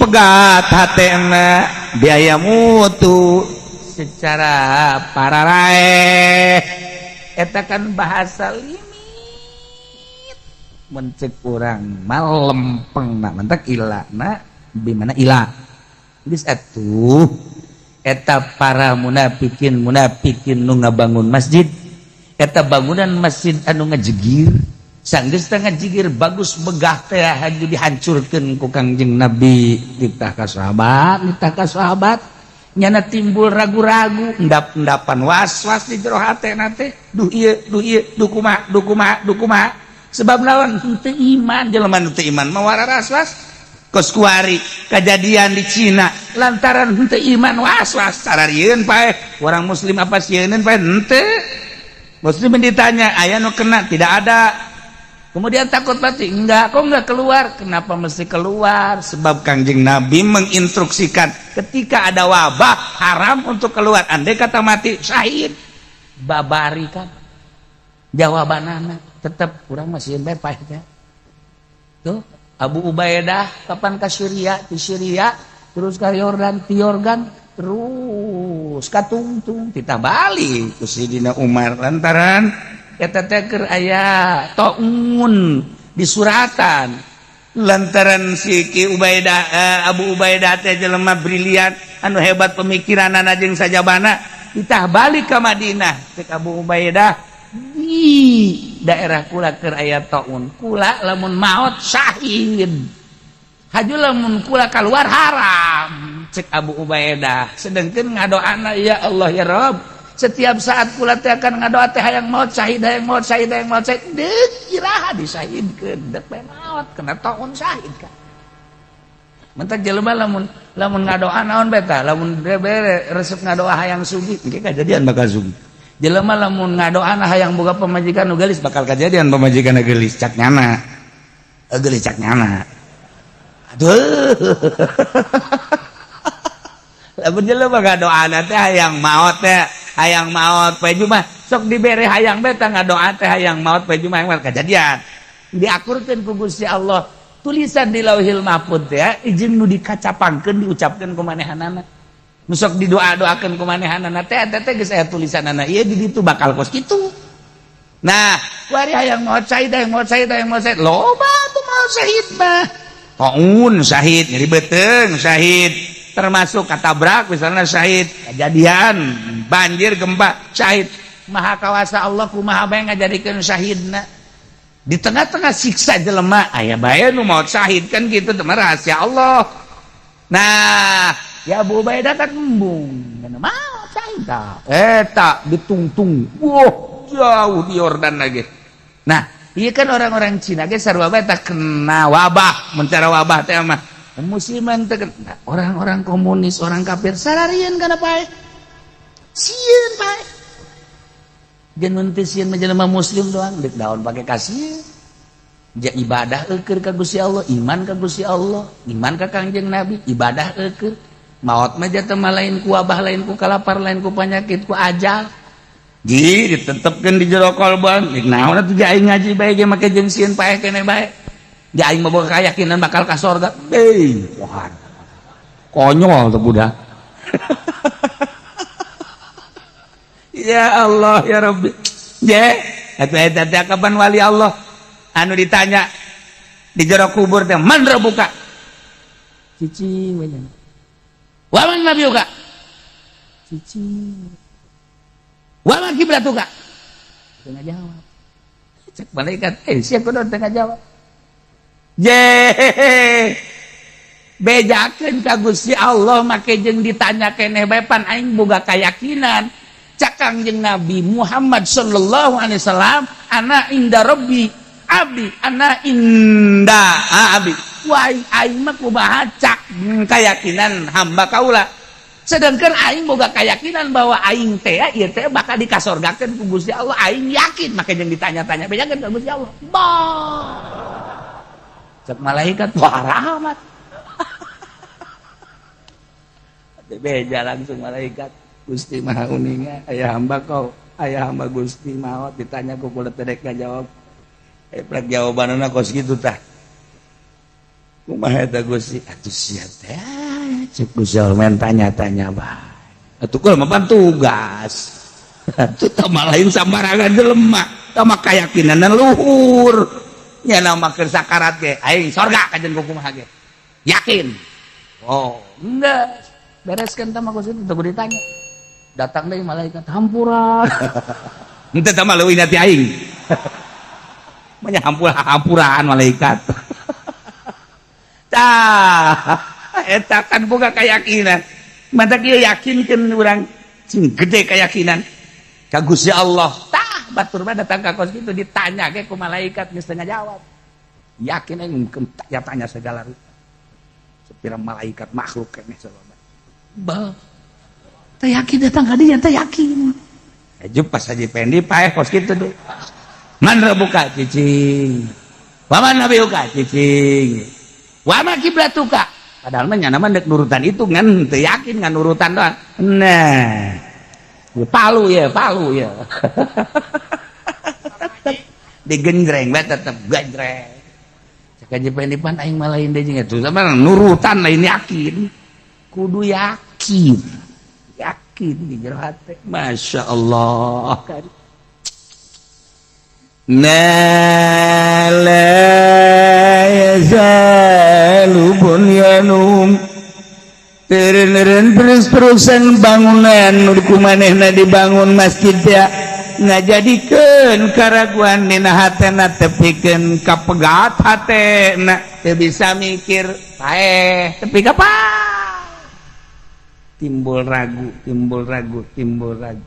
pegat hatena biaya mutu secara pararaeh. Eta kan bahasa limit mencek urang mah lempeng na mentak ilana di mana ila geus atuh eta para munafikin munafikin nu ngabangun masjid, eta bangunan masjid anu ngajegir, sanggeus teh ngajigir bagus megah teh haju dihancurkeun ku Kangjeng Nabi, ditah ka sahabat, ditah ka sahabat nyana timbul ragu-ragu, endap-endapan was-was di jero hatena teh, duh ieu, duh ieu, duh kumaha, duh kumaha, duh kumaha. Sebab naon? Henteu iman, jelema nu teu iman mah was-was. Kos kuari kejadian di Cina lantaran henteu iman was-was, sararieun paeh orang muslim, apa sieun paeh henteu muslim. Ditanya aya nu kena, tidak ada. Kemudian takut mati enggak, kok enggak keluar? Kenapa mesti keluar? Sebab Kangjeng Nabi menginstruksikan ketika ada wabah haram untuk keluar, andai kata mati syahid. Babari kan jawaban anak tetap kurang masih bae teh. Tuh Abu Ubaidah kapan ke Syria, di Syria terus ke Yordan, di Yordan terus katungtung kita balik ke Sidina Umar lantaran eta teh keur aya taun di suratan, lantaran si Ki Ubaidah, Abu Ubaidah teh jelema brilian anu hebat pemikiranana jeung sajabana, ditah balik ke Madinah. Cek Abu Ubaidah, di daerah kula keur aya taun, kula lamun maot syahid, haju lamun kula keluar haram, cek Abu Ubaidah. Sedangkan ngadoana, ya Allah, ya Rob, setiap saat kula teh akan ngadoa teh hayang maot syahid, hayang maot syahid, hayang maot syahid. Deuk iraha disahidkeun? Deuk bae maot kena taun syahid kan. Mentak jelema lamun lamun ngadoa naon beta, lamun bere resep ngadoa hayang sugih, engke kajadian bakal sugih. Jelema lamun ngadoana hayang boga pamajikan nu geulis, bakal kejadian pamajikan geulis, cak nyana. Geulis cak nyana. Aduh. Lamun jelema ngadoana teh hayang maot teh, hayang maot poe Jumat, sok dibere hayang bae tah, ngadoa teh hayang maot poe Jumat kejadian. Diakurkeun ku Gusti Allah tulisan di Lauhil Mahfud teh izin nu dikacapangkeun, diucapkeun ku manehanana. Nu sok didoa-doakeun ku manehanana teh, eta teh geus aya tulisanana ieu di ditu bakal kos kitu. Nah, kuari hayang maot syahid, hayang maot syahid, hayang maot syahid, loba tuh maot syahid mah. Taun syahid, nyeri beuteung syahid, termasuk katabrak misalnya syahid, kejadian banjir, gempa syahid. Maha kawasa Allah, kumaha bae ngajadikeun syahidna. Di tengah-tengah siksa jelema aya bae nu maot syahid, kan gitu teh rahasia Allah. Nah, ya Abu Ubaidah kan embung maot syahid tah eta ditungtung, wah, jauh di Yordan lagi. Nah, iya kan orang-orang Cina ge sarua bae tah kena wabah, mencara wabah teh mah musiman teh. Nah, orang-orang komunis, orang kafir sararieun kana paeh, sieun paeh. Jeung teu sieun mah jelema muslim doang, deuk daun pake kasieun. Ja ibadah eukeun ka Gusti Allah, iman ka Gusti Allah, iman ka Kangjeng Nabi, ibadah eukeun. Maot mah jatuh mah lain ku wabah, lain ku kalapar, lain ku penyakit, ku ajal. Ji ditetepkeun di jero kolban. Deuk naon atuh aing ngaji bae ge make jeung sieun paeh keneh bae. Ja aing mah boga keyakinan bakal ka sorga. Beuh, wah. Konyol tuh budak. Ya Allah ya Rabbi. Je, atuh eta teh kapan wali Allah anu ditanya di jero kubur teh, "Man rabbuka?" Cicing we nya. "Wa man nabiyuka?" Cicing. "Wa ma kiblatuka?" Teu ngajawab. Cek malaikat, "Eh, sia kudu teu ngajawab." Je, bejakeun ka Gusti Allah make jeung ditanya keneh bae, pan aing boga keyakinan. Cak Kangjeng Nabi Muhammad sallallahu alaihi wasallam, "Ana inda rabbi abdi, ana inda abdi." Wah, aing mah kumaha cak keyakinan hamba kaula. Sedangkan aing boga keyakinan bahwa aing teh ieu teh bakal dikasorgakeun ku Gusti Allah, aing yakin make jeung ditanya-tanya bejakeun ka Gusti Allah. Bah. Cek malaikat, "Wah, rahmat." Beja langsung malaikat, "Gusti Maha Uninga, aya hamba kau, aya hamba Gusti maot ditanya ku kula teh rek ngajawab." Eh, prek jawabanana kos kitu tah. "Kumaha eta, Gusti?" "Atuh sia teh," cek Gusti Allah, "main tanya-tanya bae. Atuh kula mah pan tugas. Atuh tah mah lain sambarangan jelema, tah mah keyakinan luhur. Nya mah keur sakarat ge aing sorga kajen kumaha ge. Yakin." Oh, enggak. Bereskan tah mah Gusti, teu ditanya. Datang deui malaikat, "Hampura." Henteu, tah mah leuwih ti aing. Banyak hampura-hampuraan malaikat. Tah, eta kan boga keyakinan. Mata kieu yakinkeun urang sing gede keyakinan ka Gusti Allah. Tah, batur mah datang ka kos kitu ditanya ge ku malaikat geus teu ngajawab. Yakin aing ya tanya segala rupa. Sepira malaikat makhluk keneh sabab. Bah. Teu yakin datang ka dieu, teu yakin. Ejup pas Haji Pendi paeh kos kitu deh. "Man rabbuka?" Cicing. "Wa man nabiyuka?" Cicing. "Wa ma kiblatuka?" Padahal mah nyana mah deuk nurutan itu ngan teu yakin, ngan nurutan doang. Nah. Ya, palu ya, palu ya. Digenjreng bae, tetep genjreng. Cek Haji Pendi, "Pan aing mah lain deui jeung itu." Sama nurutan, lain yakin. Kudu yakin. Yakin di jero hate. Masya Allah kan. Nah, la yazalu bunyanum, teureun terus-terusan bangunan nu ku manehna dibangun masjid ya ngajadikeun karaguan dina hatena, tepikeun kapegat hatena, teu bisa mikir, paeh tepi ka timbul ragu, timbul ragu, timbul ragu.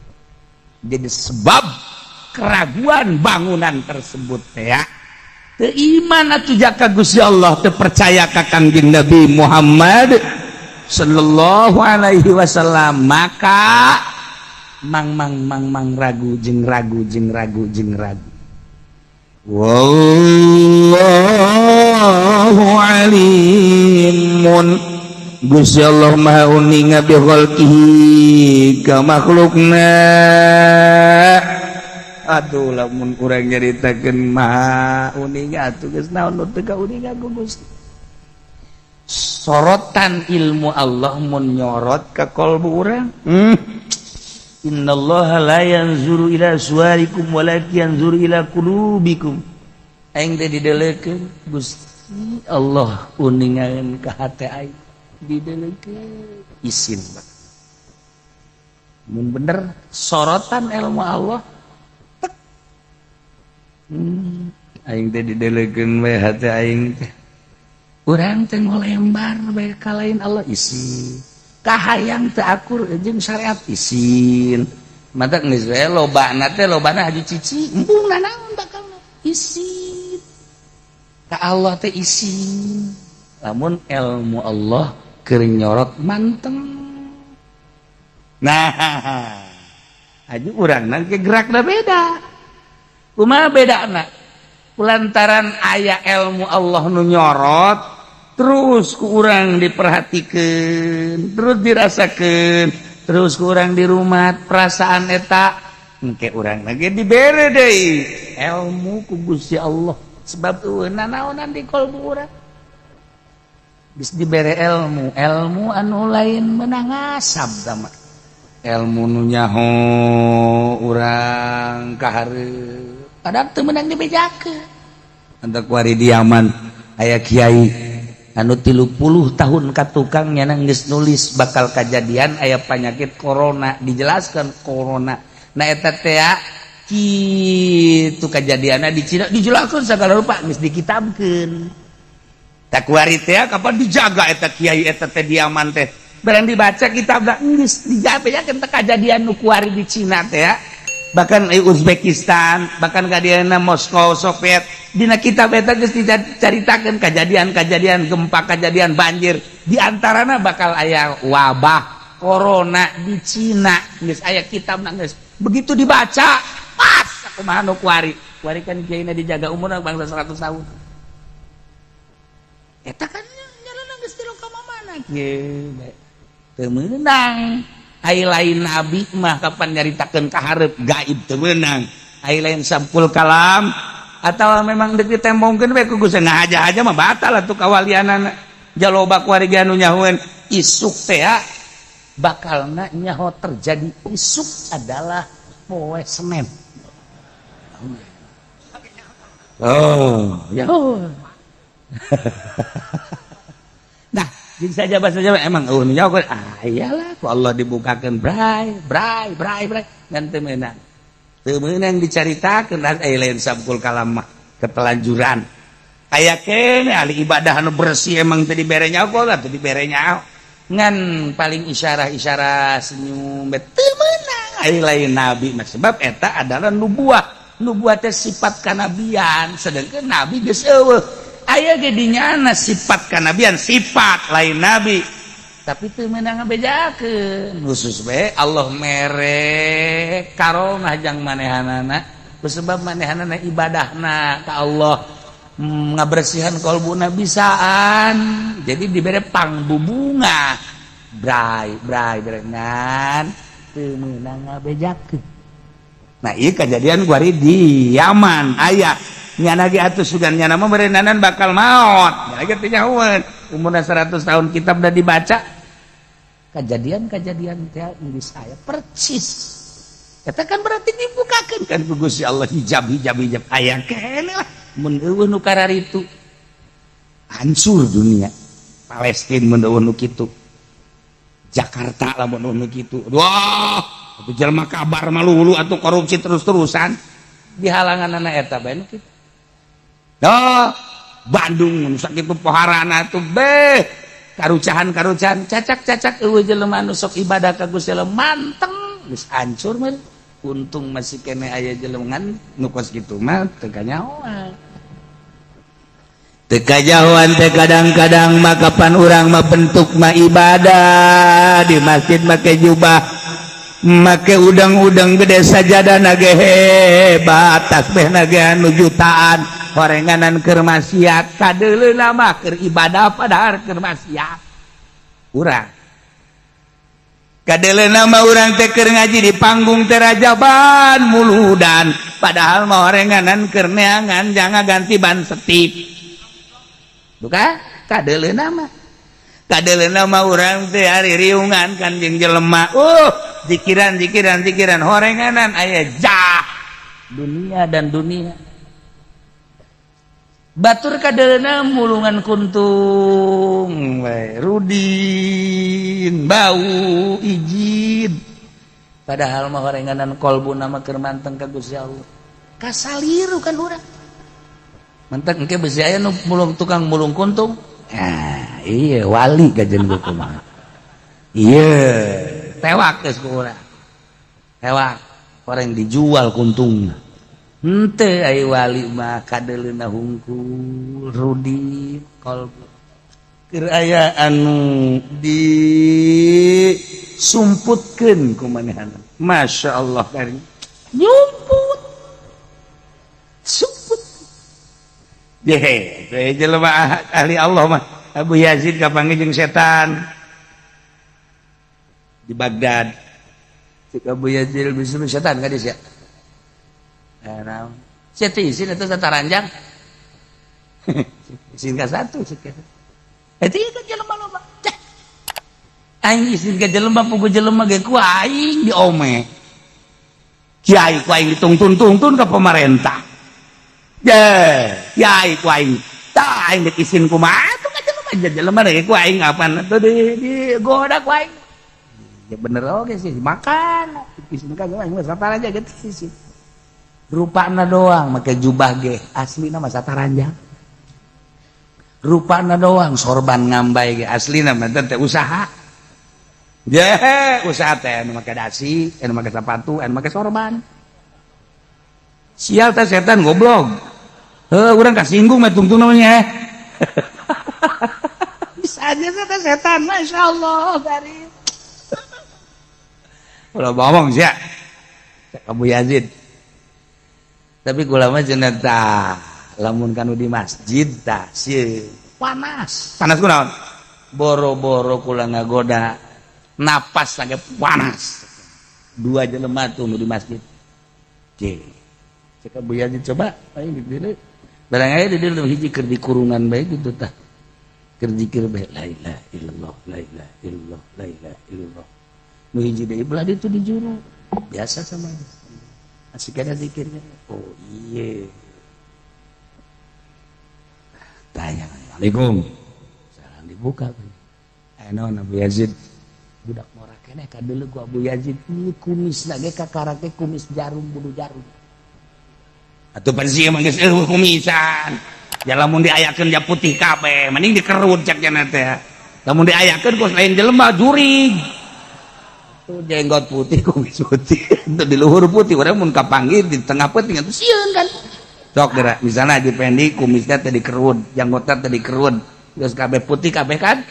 Jadi sebab keraguan bangunan tersebut ya teu iman atuh jaka Gusti Allah, teu percaya ka Kangjeng Nabi Muhammad sallallahu alaihi wasallam, maka Mang mang mang mang ragu jeung ragu jeung ragu jeung ragu. Wallahu alimun, Gusti Allah Maha uninga, bi khalqihi, ka makhlukna. Aduh, lamun urang nyaritakeun maha uninga atuh geus naon nu teu kauninga ku Gusti. Sorotan ilmu Allah mun nyorot ka kolbu urang. Innallaha la yanzuru ila suwarikum walakin yanzuru ila qulubikum. Aing teh didelekeun Gusti Allah uningaeun ka hate aing, didelekeun isin. Mun bener sorotan ilmu Allah tek. Aing teh didelekeun we hate aing teh. Urang teh ngolembar bae ka lain Allah, isin. Kahayang teu akur jeung syariat, isin. Mata geus we lobana teh, lobana haji cici embung nanaon bakal isin ka Allah teh, isin lamun ilmu Allah keur nyorot manteng. Nah, haji urang nangke gerakna beda. Kumaha bedana? Lantaran aya ilmu Allah nu nyorot terus, ku urang diperhatikan terus, dirasakan terus, ku urang di rumah perasaan eta. Engke urang lagi dibere deui ilmu ku Gusti Allah, sebab eueuh nanaonan di kolbu urang. Geus dibere ilmu, ilmu anu lain menang ngasab mah, ilmu nu nyaho urang kahareup, padahal teu meunang dibejakeun. Antak kuari di Yaman aya kiai anu 30 tahun ka tukang nyana geus nulis bakal kejadian aya penyakit corona, dijelaskan corona. Nah, eta teh kitu kejadianna di Cina, dijelaskan segala rupa, geus dikitabkeun. Tak kuari teh kapan dijaga eta kiai eta teh di Yaman teh, barang dibaca kitab geus dijabejakeun teh kejadian nu kuari di Cina teh, bahkan Uzbekistan, bahkan kadiana Moskow, Soviet. Dina kitab eta geus dicaritakeun kejadian-kejadian gempa, kejadian banjir, di antarana bakal aya wabah corona di Cina. Geus aya kitab, geus begitu dibaca pas kumaha nu kuari. Kuari kan kiaina dijaga, umurna bangsa 100 tahun. Eta kan nyalana geus tilu ka mana kieu teu meunang. Ai lain nabi mah kapan nyaritakeun ka hareup gaib teu meunang. Ai lain sampul kalam atau memang deuk ditembongkeun we ku Gusti ngahaja-haja mah batal atuh kawalianana. Jaloba kuari anu nyahoeun isuk teh bakalna nyaho terjadi isuk adalah poe Senin. Oh, ya. Oh. Nah, jadi saja bahasa Jawa emang oh nyaho, ah iyalah ku Allah dibukakeun bray bray bray bray, ngan teu meunang. Teu meunang dicaritakeun ai lain sabkul kalam mah ketelanjuran. Aya kene ahli ibadah anu bersih emang teu dibere nyaho lah, teu dibere nyaho. Ngan paling isyarah-isyarah senyum teu meunang ai lain nabi mah, sebab eta adalah nubuah. Nubuah teh sifat kanabian, sedangkan nabi geus eueuh. Aya ge dinyana sifat kanabian, sifat lain nabi, tapi teu meunang ngabejakeun. Khusus bae Allah mere karomah jang manehanana, sebab manehanana ibadahna ka Allah, ngabersihan kolbuna bisaan, jadi dibere pangbubunga bray bray berengan teu meunang ngabejakeun. Nah, ieu kejadian kuari di Yaman aya nyana ge atuh sugan nyana mah berenanan bakal maot nyana ge teu nyahoeun umurna 100 tahun. Kitab udah dibaca, kejadian-kejadian teh geus aya persis. Eta kan berarti dibukakeun kan ku Gusti Allah hijab hijab hijab. Aya keneh lah mun eueuh nu kararitu hancur dunia. Palestina mun eueuh nu kitu, Jakarta lah mun eueuh nu kitu, wah atuh jelema kabar malulu atuh korupsi terus-terusan di halangan anak eta bae nu kitu. Oh, Bandung mun sakitu poharana tuh beh karucahan-karucahan cacak-cacak eueuh jelema anu sok ibadah ka Gusti Allah manteng geus hancur mah. Untung masih kene aya jelema nu kos kitu mah teu kanyahoan. Teu kajahoan teh kadang-kadang mah kapan urang mah bentuk mah ibadah di masjid make jubah. Make udang-udang gede, sajadah nage hebat, tasbih nage anu jutaan, horenganan keur maksiat. Kadeuleuna mah keur ibadah, padahal keur maksiat. Urang kadeuleuna mah urang teh keur ngaji di panggung teh, rajaban, muludan, padahal mah horenganan keur neangan jangan ganti ban setip. Bukan kadeuleuna mah, kadeuleuna mah urang teh ari riungan kan jeung jelema, zikiran, zikiran, zikiran, horenganan aya jah dunia dan dunia batur. Kadeuleuna mulungan kuntung we, rudin bau ijid, padahal mah horenganan kolbu nama keur manteng ka Gusti Allah. Kasaliru kan urang. Mentek engke besi aya nu mulung, tukang mulung kuntung. Ah, iya wali kajen gue kumaha. Iya, tewak geus ku urang. Tewak, orang dijual kuntungna. Henteu, ai wali mah kadeuleuna hungkul rudi kolbu. Keur aya anu disumputkeun ku manehna. Masya Allah karim. Nyumput. Sumput. Ye, jelema ahli Allah mah. Abu Yazid kapanggih jeung setan di Baghdad. Cek Abu Yazid, bisa setan ka sia. Eh, naon? Sia teh isin eta sataranjang. Isin ka satu cek eta. Eta ieu kan jelema loba. Cah. Aing isin ka jelema, pugu jelema ge ku aing diome. Kiai ku aing ditungtun-tungtun ka pemerintah. Ye, kiai ku aing. Tah, aing dek isin kumaha tuh ka jelema, jelema deh ku aing apaan tuh di goda ku aing. Ya bener oke sih, makan. Isin ka aing mah aja gitu sih. Rupana doang make jubah ge, aslina mah sataranjang. Rupana doang sorban ngambay ge, aslina mah teh usaha. Je, usaha teh anu make dasi, anu make sepatu, anu make sorban. Sial teh setan goblok. Heuh, urang kasinggung mah tungtung namanya. Bisa aja teh setan, Masya Allah, karim. Ulah bohong sih ya. Abu Yazid. Tapi kula mah cenah tah, lamun kanu di masjid tah sieun. Panas. Panas kunaon? Boro-boro kula ngagoda, napas lagi panas. Dua jelema tuh nu di masjid. Cek. Cek Abu Yazid, coba aing di dieu. Barang aya di dieu hiji keur di kurungan bae gitu tah. Keur zikir bae, la ilaha illallah, la ilaha illallah, la ilaha illallah. Nu hiji deui belah ditu di juru. Biasa sama dia. Asik ada zikirnya. Oh iya. Tanya, "Assalamualaikum." Salam dibuka. Eh, naon, Abu Yazid? Budak ngora keneh kadeuleu ku Abu Yazid. Ieu kumis lagi kakarake kumis jarum, bulu jarum. Atuh pan sieun mah geus eueuh kumisan. Ya lamun diayakeun ja putih kabeh, mending dikerut cek cenah teh. Lamun diayakeun kos lain jelema, jurig. Tuh jenggot putih, kumis putih, itu di luhur putih, urang mun kapanggih di tengah peuting atuh sieun kan. Sok geura misalnya Haji Pendi kumisnya teh dikerut, janggotna teh dikerut, geus kabeh putih kabeh kan.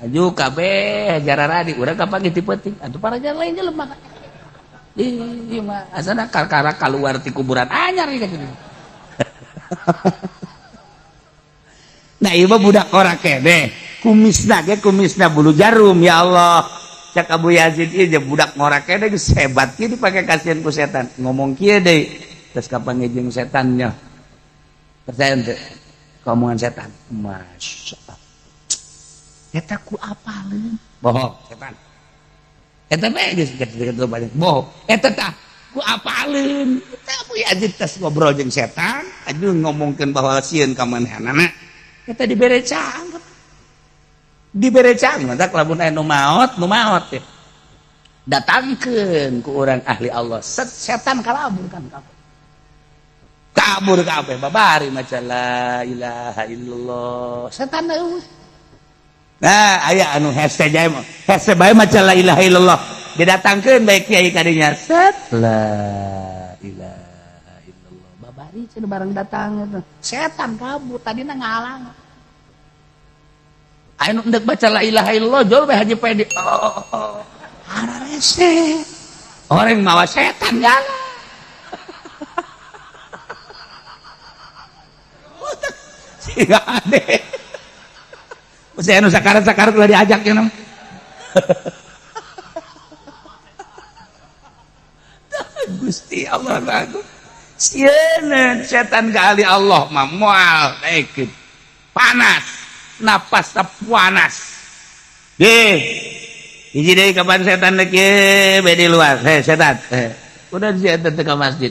Aju kabeh jararadi urang kapanggih ti peuting, atuh para lain jelema kan. Ih, mah asana kakara keluar ti kuburan anyar ieu kan. Nah, ieu mah budak ora keneh, kumisna ge kumisna bulu jarum, ya Allah. Cak Abu Yazid, ieu budak ngora keneh geus hebat kieu dipake kasihan ku setan. Ngomong kieu deui, terus kapan jeung setannya. Percaya henteu? Omongan setan. Masya Allah. Eta ku apaleun? Bohong setan. Eta bae geus gitu banyak bohong. Eta tah ku apaleun? Eta Abu Yazid tas ngobrol jeung setan, aju ngomongkeun bahwa sieun ka manehanana. Eta dibere cangkem. Dibere cangkem, matak lamun aya nu maot, nu maot ya. Datangkeun ku urang ahli Allah. Set, setan kalabur kan kabur. Kabur kabeh babari maca la ilaha illallah. Setan eueuh. Nah, aya anu hese jae mah. Hese bae maca la ilaha illallah. Didatangkeun bae kiai kadinya. Set, la ilaha illallah. Babari cenah bareng datang eta. Setan kabur, tadina ngahalang. Aya nu endek baca la ilaha illallah jol bae Haji Pedi. Oh, oh, oh. Ararese. Orang mawa setan jalan. Siga ade. Saya nu sakarat-sakarat ulah diajak ya nama. Gusti Allah aku. Sieun setan ka ahli Allah mah moal daekeun. Panas, napas panas. Deh. Hiji deui kapan setan deuk ye be di luar. Heh setan. Heh. Udah setan teh ka masjid.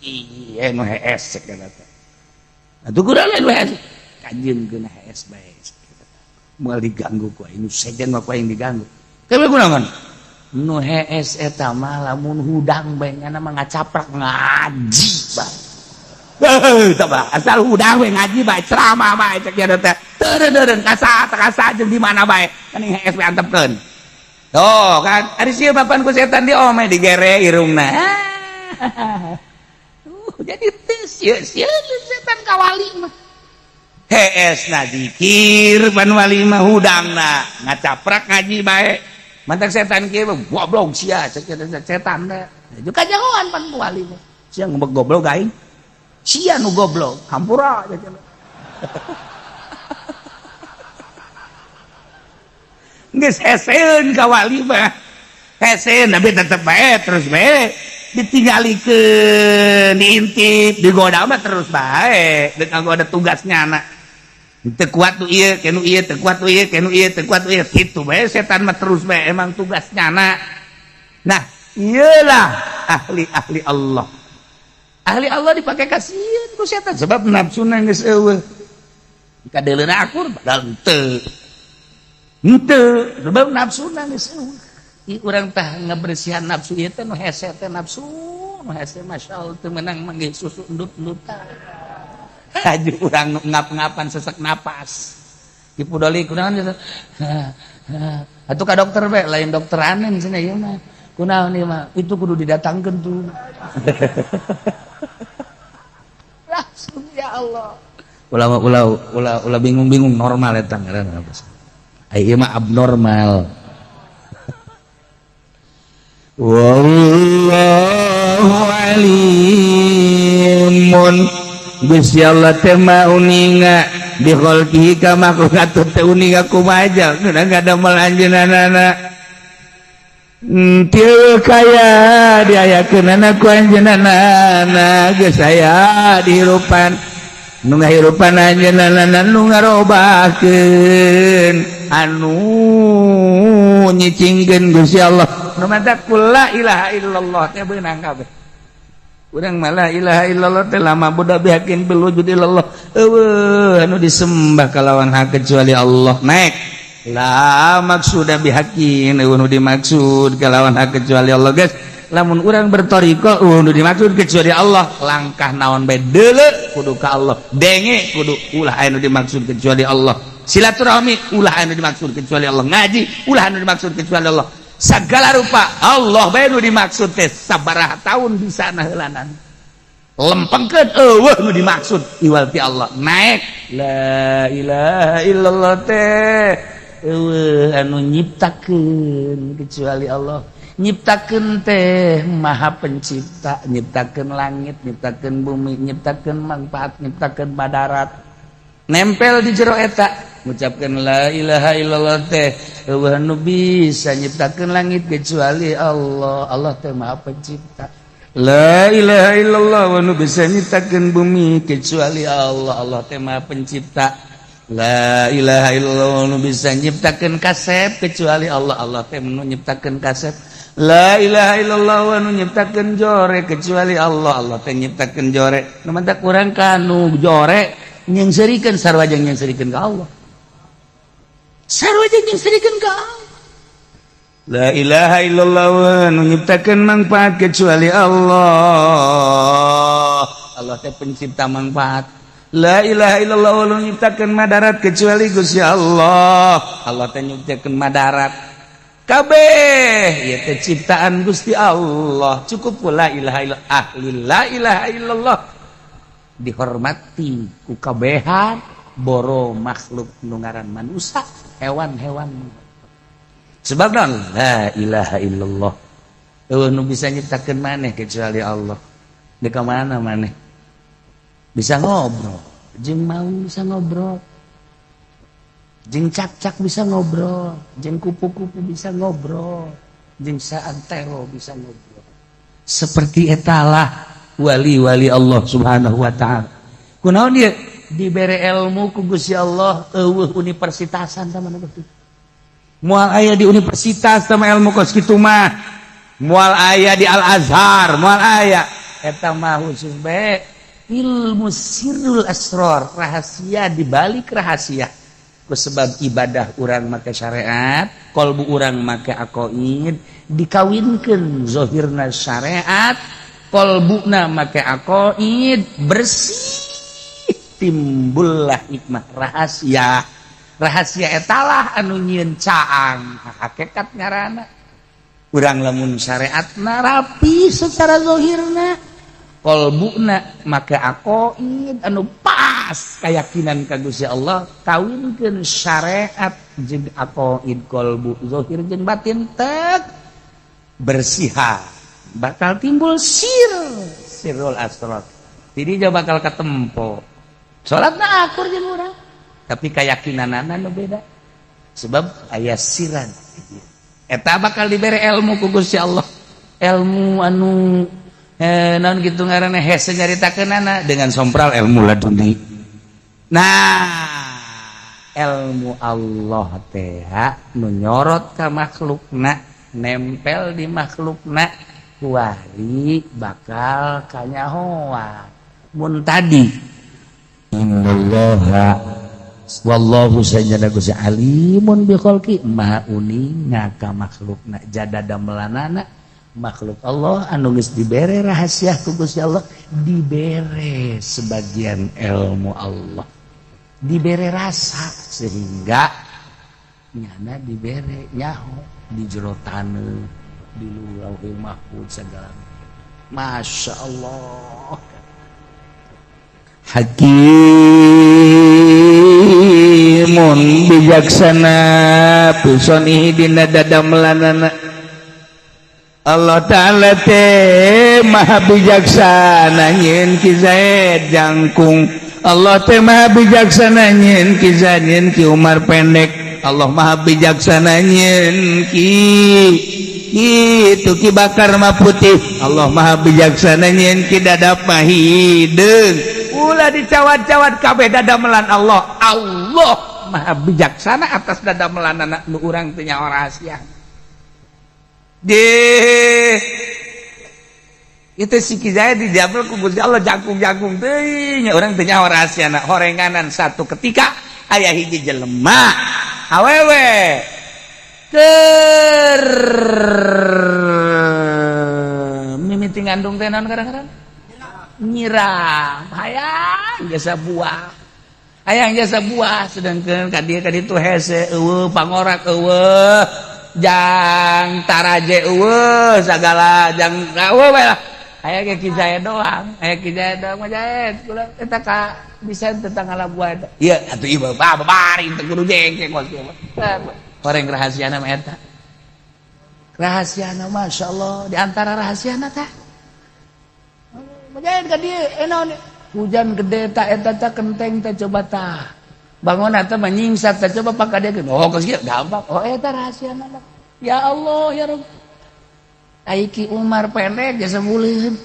Ih, nu hees cek eta teh. Atuh kurang lain hees. Kanjeun hees bae. Moal diganggu ku aing, nu sejen mah ku aing diganggu. Kewe kunaon? Nu hees eta mah lamun hudang bae ngana mah ngacaprak ngaji bae. Heuh, tah bah, asal hudang we ngaji bae, ceramah bae cek ieu teh. Teureun-teureun kasa kasa jeung di mana bae, mending hees we antepkeun. Tuh kan, ari sieun papan ku setan di omeh digere irungna. Jadi teu sieun setan ka wali mah. Hees na zikir pan wali mah hudangna ngacaprak ngaji bae. Mantak setan kieu mah goblok sia cek setan teh. Juga kajahoan pan ku wali mah. Sia ngomong goblok aing. Sia nu goblok, hampura cek. Geus heseun ka wali mah. Heseun tapi tetep bae terus bae ditinggalikeun, diintip, digoda mah terus bae. Deuk ada tugasnya anak. Teu kuat nu ieu, kenu ieu, teu kuat nu ieu, kenu ieu, teu kuat nu ieu. Kitu bae setan mah terus bae emang tugasnya anak. Nah, iyalah ahli-ahli Allah. Ahli Allah dipakai kasieun ku setan sebab nafsuna geus eueuh. Kadeuleuna akur padahal henteu. Henteu, sebab nafsuna geus eueuh. Ieu urang tah ngabersihan nafsu ieu teh nu hese teh nafsu, nu hese masyaallah teu meunang manggih susu endut-endutan. Haju urang ngap-ngapan sesek napas. Dipudoli kunaon gitu. Atuh ka dokter bae, lain dokter anen cenah ieu mah. Kunaon ieu mah? Itu kudu didatangkeun tuh. Langsung ya Allah. Ulah ulah ulah ulah bingung-bingung normal eta ngaranna. Ai ieu mah abnormal. Wallahu alimun. Gusti Allah teh mah uninga bi khalqihi ka makhluk atuh teh uninga kumaha geuna ngadamel anjeunna. Teu kaya diayakeunana ku anjeunna geus aya dihirupan nu ngahirupan anjeunna nu ngarobahkeun anu nyicingkeun Gusti Allah. Nu matak la ilaha illallah teh beunang kabeh. Urang mah la ilaha illallah teh lama budak bihakin bil wujud illallah. Eueuh anu disembah kalawan hak kecuali Allah. Naik. La maksuda bihakin eueuh nu dimaksud kalawan hak kecuali Allah geus. Lamun urang berthariqah eueuh nu dimaksud kecuali Allah. Langkah naon bae deuleu kudu ka Allah. Denge kudu ulah aya nu dimaksud kecuali Allah. Silaturahmi ulah aya nu dimaksud kecuali Allah. Ngaji ulah anu dimaksud kecuali Allah. Segala rupa Allah bae nu dimaksud teh sabaraha tahun bisa naheulanan. Lempengkeun eueuh nu dimaksud iwal ti Allah. Naik la ilaha illallah teh eueuh anu nyiptakeun kecuali Allah. Nyiptakeun teh Maha Pencipta, nyiptakeun langit, nyiptakeun bumi, nyiptakeun manfaat, nyiptakeun madarat. Nempel di jero eta ngucapkeun la ilaha illallah teh eueuh nu bisa nyiptakeun langit kecuali Allah. Allah teh Maha Pencipta. La ilaha illallah wa nu bisa nyiptakeun bumi kecuali Allah. Allah teh Maha Pencipta. La ilaha illallah wa nu bisa nyiptakeun kasep kecuali Allah. Allah teh nu nyiptakeun kasep. La ilaha illallah wa nu nyiptakeun jore kecuali Allah. Allah teh nyiptakeun jore. Nu mantak urang ka nu jore nyengserikeun sarua jeung nyengserikeun ka Allah. Sarua jeung nyengserikeun ka Allah. La ilaha illallah nu nyiptakeun manfaat kecuali Allah. Allah teh pencipta manfaat. La ilaha illallah nu nyiptakeun madarat kecuali Gusti Allah. Allah teh nyiptakeun madarat. Kabeh ieu teh ciptaan Gusti Allah. Cukup la ilaha illallah. Ahli la ilaha illallah dihormati ku kabehan boro makhluk nu ngaran manusia, hewan-hewan. Sebab la ilaha illallah. Euweuh nu bisa nyiptakeun maneh kecuali Allah. Di mana maneh bisa ngobrol jeung maung, bisa ngobrol jeung cakcak, bisa ngobrol jeung kupu-kupu, bisa ngobrol jeung saantero, bisa ngobrol. Seperti etalah wali-wali Allah Subhanahu wa Ta'ala. Kunaon dia dibere ilmu ku Gusti Allah? Euweuh universitasan sama nu moal aya di universitas sama ilmu kos kitu mah, moal aya di Al Azhar, moal aya. Eta mah khusus bae ilmu sirrul asror, rahasia di balik rahasia. Ku sebab ibadah urang make syariat, kolbu urang make aqoid, dikawinkeun zahirna syariat, kolbuna make aqoid bersih, timbullah hikmah rahasia. Rahasia etalah anu nyieun caang hakikat ngaranna. Urang lamun syariatna rapi secara zahirna, kolbuna make aqoid anu pas, keyakinan ka Gusti Allah, kawinkeun syariat jeung aqoid kolbu, zahir jeung batin tek bersiha, bakal timbul sirrul asrar. Jadi dia bakal ketempo salatna akur jeung urang, tapi keyakinanana nu beda sebab aya siran. Eta bakal dibere ilmu ku Gusti Allah, ilmu anu naon gitu ngaranna, hese nyaritakeunana dengan sompral ilmu laduni. Nah, ilmu Allah teh nu nyorot ka makhlukna, nempel di makhlukna, kuari bakal kanyahoan. Mun tadi innallaha wallahu sajana Gusti alimun bi khalqi, maha uninga ka makhlukna. Jadada melanana makhluk Allah anu geus dibere rahasia ku Gusti Allah, dibere sebagian ilmu Allah, dibere rasa sehingga nyana dibere nyaho di jero taneuh, di Lauhil Mahfuz segala. Masya Allah, hakimun bijaksana pisonihi dina dadamelanana. Allah Ta'ala teh maha bijaksana nyieun Ki Zaid jangkung, Allah teh maha bijaksana nyieun Ki Zaid, nyieun Ki Umar pendek, Allah maha bijaksana nyieun Ki itu Ki Bakar mah putih, Allah maha bijaksana nyieun Ki Dadap mah hideung. Ulah dicawat-cawat, kabeh dadamelan Allah. Allah maha bijaksana atas dadamelan anak nu urang teu nyaho rahasia. Deh, itu si Ki Zaid dijabel ku Gusti Allah jangkung-jangkung teuing, urang teu nyaho rahasiana. Horenganan satu ketika aya hiji jelema awewe keur mimiti ngandung teh, naon kadang-kadang nyirang, hayang jasa buah, hayang jasa buah, sedangkan ka dieu ka ditu hese, euweuh pangorak, euweuh jang taraje, euweuh sagala jang euweuh bae lah. Aya ge Ki Zaid doang, aya Ki Zaid doang mah. Zaid kula eta ka bisa tentang ngala buah eta. Ieu atuh ieu babaring teu kudu jengkeng kos kieu mah. Horeng rahasiana mah eta. Rahasiana, Masya Allah, di antara rahasiana teh. Majaid ka dieu, naon hujan gede tak eta tah kenteng teh, coba tah. Bangun eta mah nyingsat tah, coba pak ka dieu. Oh, geus kieu gampang. Oh, eta rahasiana mah. Ya Allah, ya Rabb. Ai Ki Umar pendek jasa buleud.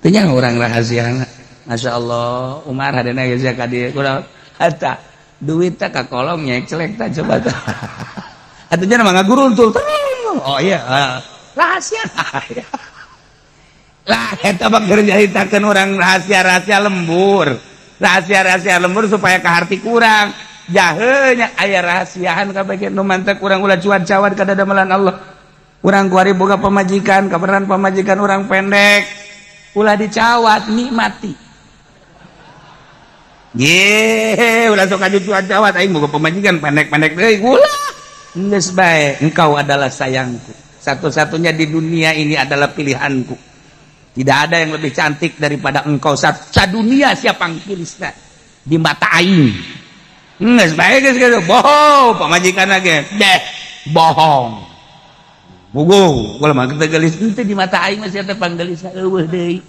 Teu nya urang rahasiana. Masya Allah, Umar hadena geus ka dieu kunaon? Eta duit teh ka kolong nyecelek tah, coba tah. Atuh nya mah ngaguruntul. Oh iya, rahasia. Lah, eta mah keur nyaritakeun urang rahasia-rahasia lembur. Rahasia-rahasia lembur supaya kaharti kurang. Jahenya aya rahasiaan kabeh nu mantek urang ulah cuan-cawan ka dadamelan Allah. Urang kuari boga pamajikan, kabeneran pamajikan urang pendek. Ulah dicawat, nikmati. Ye, ulah sok aju cuan-cawat, aing boga pamajikan pendek-pendek deui, ulah. Geus bae, engkau adalah sayangku. Satu-satunya di dunia ini adalah pilihanku. Tidak ada yang lebih cantik daripada engkau. Sadunia siapa pangkirisna di mata aing. Geus bae geus gitu. Bohong pamajikan lagi. Deh, bohong. Puguh, kalau mah kita gelis henteu di mata aing masih teh panggelis eueuh deui.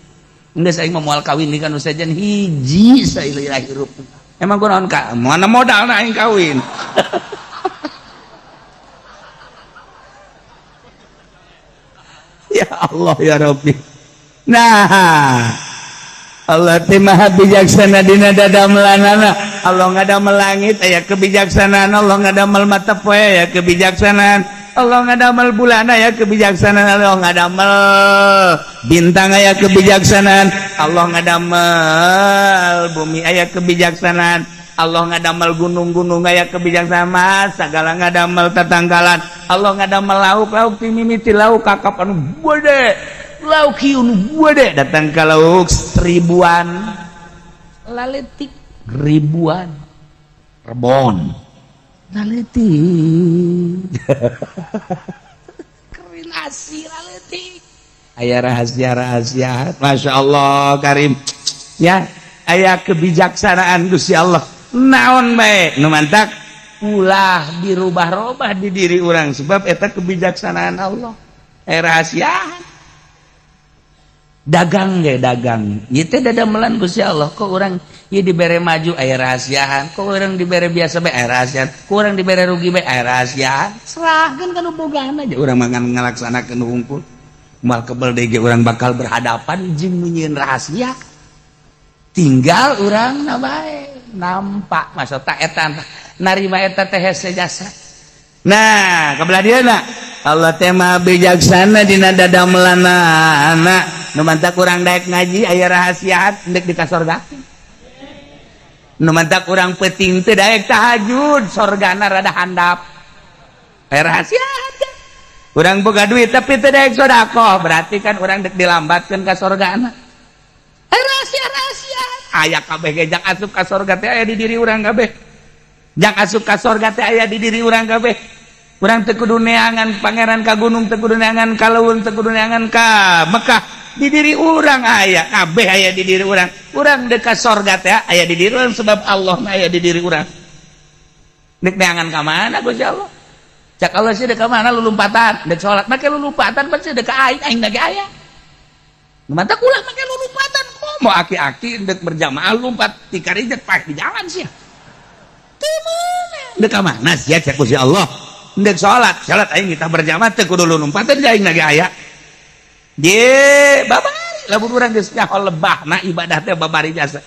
Geus aing mah moal kawin deui ka nu sejen hiji saileuh hirup. Emang kunaon ka? Mana modalna aing kawin? Ya Allah ya Rabbi. Nah, Allah teh maha bijaksana dina dadamelanana. Allah ngadamel langit aya kebijaksanaan, Allah ngadamel mata poe aya kebijaksanaan, Allah ngadamel bulan aya kebijaksanaan, Allah ngadamel bintang aya kebijaksanaan, Allah ngadamel bumi aya kebijaksanaan, Allah ngadamel gunung-gunung aya kebijaksanaan, sagala ngadamel tatangkalan, Allah ngadamel lauk-lauk ti mimiti lauk kakap anu gede, lauk hiu nu gede datang ka lauk ribuan laletik ribuan rebon laletik kerinasi laletik aya rahasia-rahasia. Masya Allah Karim ya, aya kebijaksanaan Gusti Allah naon bae nu mantak ulah dirubah-robah di diri urang sebab eta kebijaksanaan Allah. Rahasia dagang ge dagang ieu teh dadamelan Gusti Allah. Kok urang ieu dibere maju aya rahasiaan, kok urang dibere biasa bae aya rahasiaan, kok urang dibere rugi bae aya rahasiaan. Serahkeun ka nu bogana aja urang mah ngalaksanakeun hungkul. Moal kebel deui ge urang bakal berhadapan jeung nu nyieun rahasia. Tinggal urang na bae nampak maksud tak eta narima eta teh hese jasa. Nah, kabelah dieuna Allah teh maha bijaksana dina dadamelanana. Nu mantak urang daek ngaji aya rahasia ndek di ka sorga. Nu mantak urang peuting teu daek tahajud sorgana rada handap. Aya rahasia. Urang boga duit tapi teu daek sedekah, berarti kan urang dek dilambatkeun ka sorgana. Aya rahasia-rahasia. Aya kabeh ge jang asup ka sorga teh aya di diri urang kabeh. Jang asup ka sorga teh aya di diri urang kabeh. Urang teu kudu neangan pangeran ka gunung, teu kudu neangan ka leuweung, teu kudu neangan ka Mekah. Di diri urang aya kabeh, aya di diri urang. Urang dek ka sorga teh aya di diri urang sebab Allah aya di diri urang. Dek neangan ka mana Gusti Allah? Cak Allah sih dek ka mana lulumpatan, dek salat make lulumpatan pasti dek ka aing, aing lagi aya. Nu mantak ulah make lulumpatan. Mau aki-aki dek berjamaah lompat tikari pak di jalan sih. Teu meunang. Dek ka mana sia cak Gusti Allah? Dek salat, salat aing kita berjamaah teu kudu lulumpatan aing lagi aya. Ye, babari lamun urang geus nyaho lebahna ibadah teh babari jasa.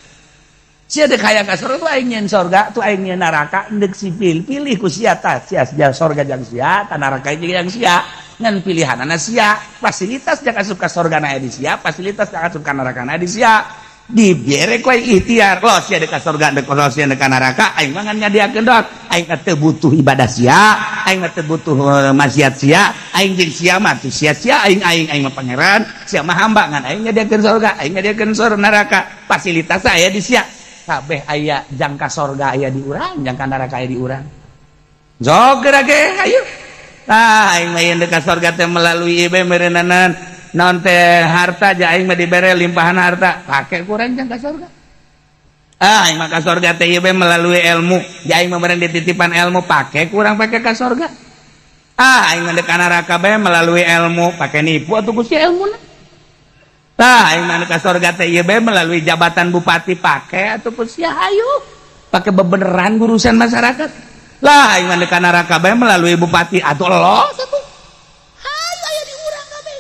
Sia dek hayang ka surga tuh aing nyeun sorga, tuh aing nyeun neraka, ndek sipil pilih ku sia tah, sia sorga jang sia, tah neraka jang sia. Ngan pilihanana sia, fasilitas jang asup ka sorga na aya di sia, fasilitas jang asup ka neraka na di sia. Dibere ku aing ikhtiar, lo sia dek ka sorga, dek lo sia dek ka neraka, aing mah ngan nyadiakeun doang. Aing teu butuh ibadah sia, aing mah teu butuh maksiat sia, aing jeung sia mah teu sia-sia aing aing aing mah pangeran, sia mah hamba ngan aing nyadiakeun sorga, aing nyadiakeun sorga neraka. Fasilitas aya di sia. Kabeh aya jangka sorga aya di urang, jangka neraka aya di urang. Jog geura ge ayo. Ah, aing mah yeun ka sorga teh melalui ieu meureunana naon teh harta ja aing mah dibere limpahan harta, pake kurang jangka sorga. Ah, aing mah ka sorga teh ieu melalui ilmu, ja aing mah meureun dititipan ilmu, pake kurang pake ka sorga. Ah, aing mah ka neraka bae melalui ilmu, pake nipu atuh Gusti ilmuna. Tah, aing mah ka sorga teh ieu bae melalui jabatan bupati, pake ataupun sia hayu pake bebeneran urusan masyarakat. Lah, aing mah ka neraka bae melalui bupati atuh los atuh. Hayu aya di urang kabeh.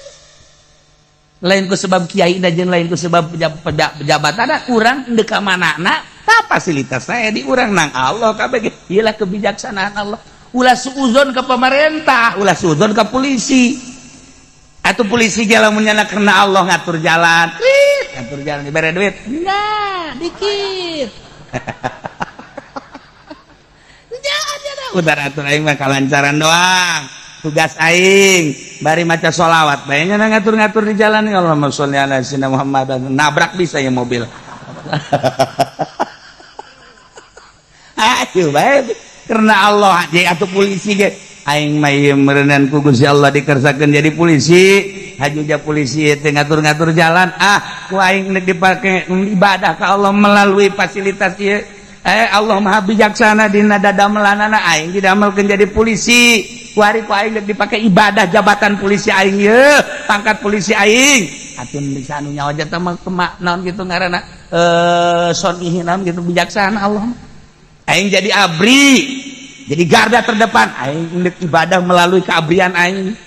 Lain ku sebab kiai jeung lain ku sebab jabatan urang deuk ka manana, tah fasilitas saya di urang nang Allah kabeh. Ieu lah kebijaksanaan Allah. Ulah suuzon ke pemerintah, ulah suuzon ke polisi. Atau polisi jalan menyana karena Allah ngatur jalan, krit, ngatur jalan diberi duit, enggak, dikit. Jangan ya, udah atur aing mah kalancaran doang. Tugas aing bari maca sholawat, bayangnya ngatur-ngatur di jalan ya Allahumma sholli ala sayyidina Muhammad, nabrak bisa ya mobil. Ayo bae karena Allah aja atau polisi ge aing mah ieu meureunan ku Gusti Allah dikersakeun jadi polisi, hajuja polisi teh ngatur-ngatur jalan, ah ku aing nek dipake ibadah ka Allah melalui fasilitas ieu. Allah Maha bijaksana dina dadamelanana, aing didamelkeun jadi polisi. Kuari ku aing dipake ibadah jabatan polisi aing ye, pangkat polisi aing. Atun bisa anu nyawa jatah mah kemak naon gitu ngaranna sonihi naon gitu bijaksana Allah. Aing jadi abri, jadi garda terdepan, aing deuk ibadah melalui keabrian aing.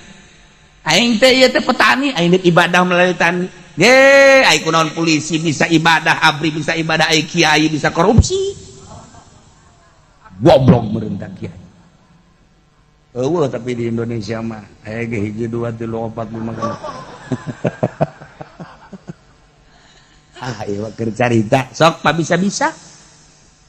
Aing teh ieu teh petani, aing deuk ibadah melalui tani. Ye, aing kunaon polisi bisa ibadah, abri bisa ibadah, aing kiai bisa korupsi. Goblok merentah kiai. Eueuh tapi di Indonesia mah aya ge 1 2 3 4 5 kan. Ah, ieu keur carita. Sok pa bisa-bisa.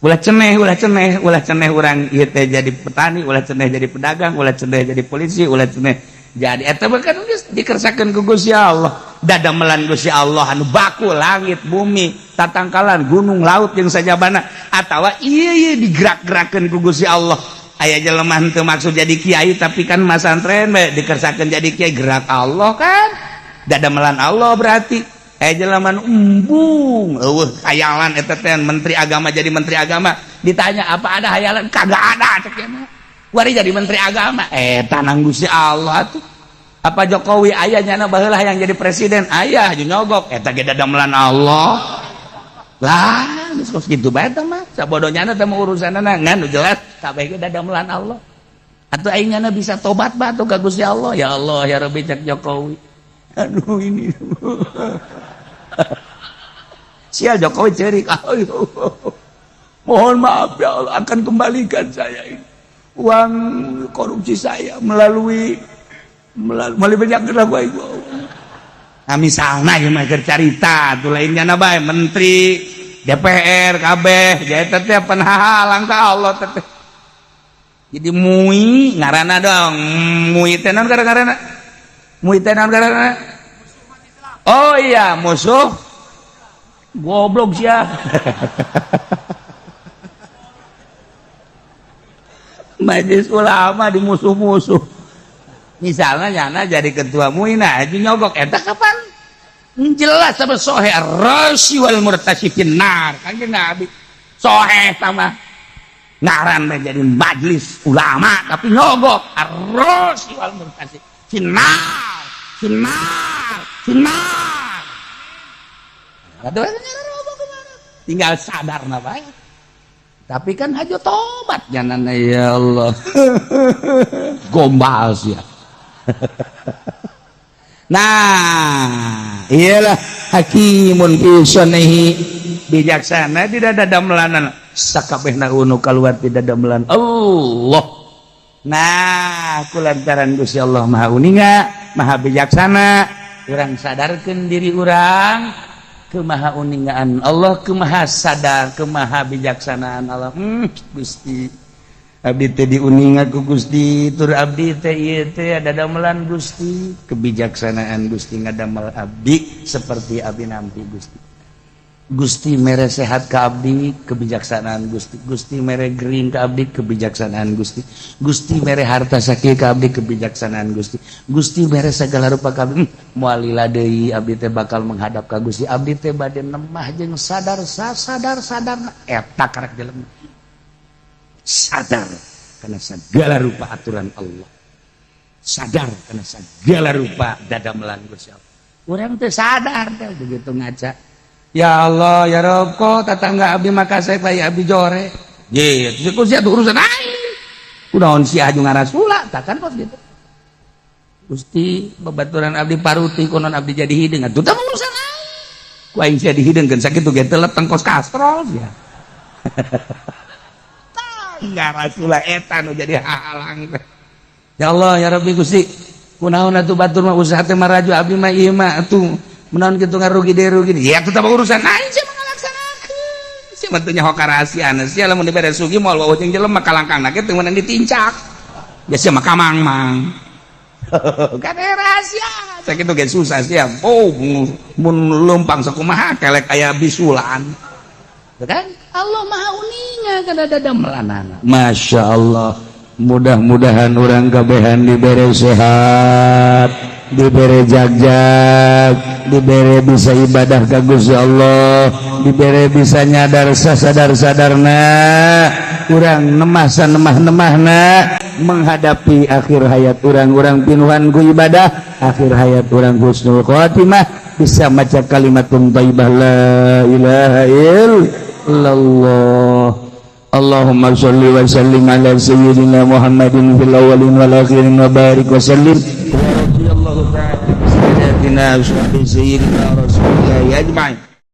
Ulah ceneh, ulah ceneh, ulah ceneh urang ieu teh jadi petani, ulah ceneh jadi pedagang, ulah ceneh jadi polisi, ulah ceneh jadi eta mah kan geus dikersakeun ku Gusti Allah. Dadamelan Gusti Allah anu baku langit, bumi, tatangkalan, gunung, laut jeung sajabana atawa ieu ieu digerak-gerakeun ku Gusti Allah. Aya jelema henteu maksud jadi kiai tapi kan masantren bae dikersakeun jadi kiai, gerak Allah kan. Dadamelan Allah berarti. Aya jelema embung eueuh hayalan eta teh menteri agama jadi menteri agama ditanya apa ada hayalan, kagak ada cek mah. Kuari jadi menteri agama tanang Gusti Allah tuh. Apa Jokowi aya nyana baheula yang jadi presiden aya jeung nyogok eta ge dadamelan Allah lah. Geus kos kitu bae teh mah sabodo nyana teh mah urusanna ngan nu jelas kabeh ge dadamelan Allah. Atuh aing nyana bisa tobat bae atuh ka Gusti Allah. Ya Allah ya Rabbi cek Jokowi, aduh ini sial Jokowi ceurik, mohon maaf ya Allah, akan kembalikan saya ini uang korupsi saya melalui melalui banyak gerak. Nah misalnya ya mah carita tuh lainnya na bae menteri DPR kabeh jadi teh penhalang ka Allah teh jadi MUI ngaranna dong MUI teh naon ngaranna MUI teh naon ngaranna. Oh iya musuh goblok sia. Majelis ulama di musuh-musuh misalnya nyana jadi ketua MUI nah nyogok eta kapan jelas sama sohe rasi wal murtasi finnar kan Nabi sohe sama ngaran jadi majelis ulama tapi nyogok rasi wal murtasi finnar finnar finnar tinggal sadar na bae. Tapi kan hajo tobat jangan ya Allah gombal sih ya. Nah iyalah hakimun fi sunnihi bijaksana tidak ada damelanan sakabehna unu keluar tidak damelan Allah. Nah kulantaran Gusti Allah Maha uninga Maha bijaksana urang sadarkeun diri urang kemaha uningaan Allah, kemaha sadar, kemaha bijaksanaan Allah. Gusti abdi teh diuninga ku Gusti tur abdi teh ieu teh ada damelan Gusti, kebijaksanaan Gusti ngadamel abdi seperti abdi nampi Gusti. Gusti mere sehat ka abdi kebijaksanaan Gusti, Gusti mere gering ka abdi kebijaksanaan Gusti, Gusti mere harta sakieu ka abdi kebijaksanaan Gusti, Gusti mere segala rupa ka abdi. Moal lila deui abdi teh bakal menghadap ka Gusti, abdi teh bade nemah jeung sadar sasadar sadar eta karek jelema sadar karena segala rupa aturan Allah, sadar karena segala rupa dadamelan Gusti Allah. Urang teh sadar teh begitu ngaca. Ya Allah ya Rob kok tetangga abdi maka saya bae abdi jore. Ye, ku sia urusan aing. Kunaon sia aju ngarasula takkan kos gitu. Gusti babaturan abdi paruti konon abdi jadi hideung atuh tah urusan aing. Ku aing sia dihidengkeun sakitu ge teu leteng kos kastrol sia. Ngarasula eta nu jadi halang teh. Ya Allah ya Rabbi Gusti kunaon atuh batur mah usaha teh maraju abdi mah ieu mah atuh menaon kitu ngarugi deui rugi ya tetap urusan aing sia ngalaksanakeun sia mah teu nyaho karahasiana sia lamun dibere sugi moal wawuh jeung jelema kalangkangna ge teu meunang ditincak ya sia mah kamang-mang kan rahasia sakitu ge susah sia. Oh mun leumpang sakumaha kelek aya bisulan kan Allah Maha uninga kana dadamelanana. Masya Allah, mudah-mudahan urang kabehan dibere sehat. Dibere jagjag, dibere bisa ibadah ka Gusti Allah, dibere bisa nyadar sasadar-sadarna, urang nemah sanemah-nemahna menghadapi akhir hayat urang, urang pinuhan ku ibadah, akhir hayat urang husnul khotimah, bisa maca kalimat thayyibah, la ilaha illallah. Allahumma sholli wa sallim ala sayyidina Muhammadin fil awwalin wal akhirin wa barik wa sallim wa radiyallahu ta'ala sayyidina sayyidina Rasulillah ajma'in.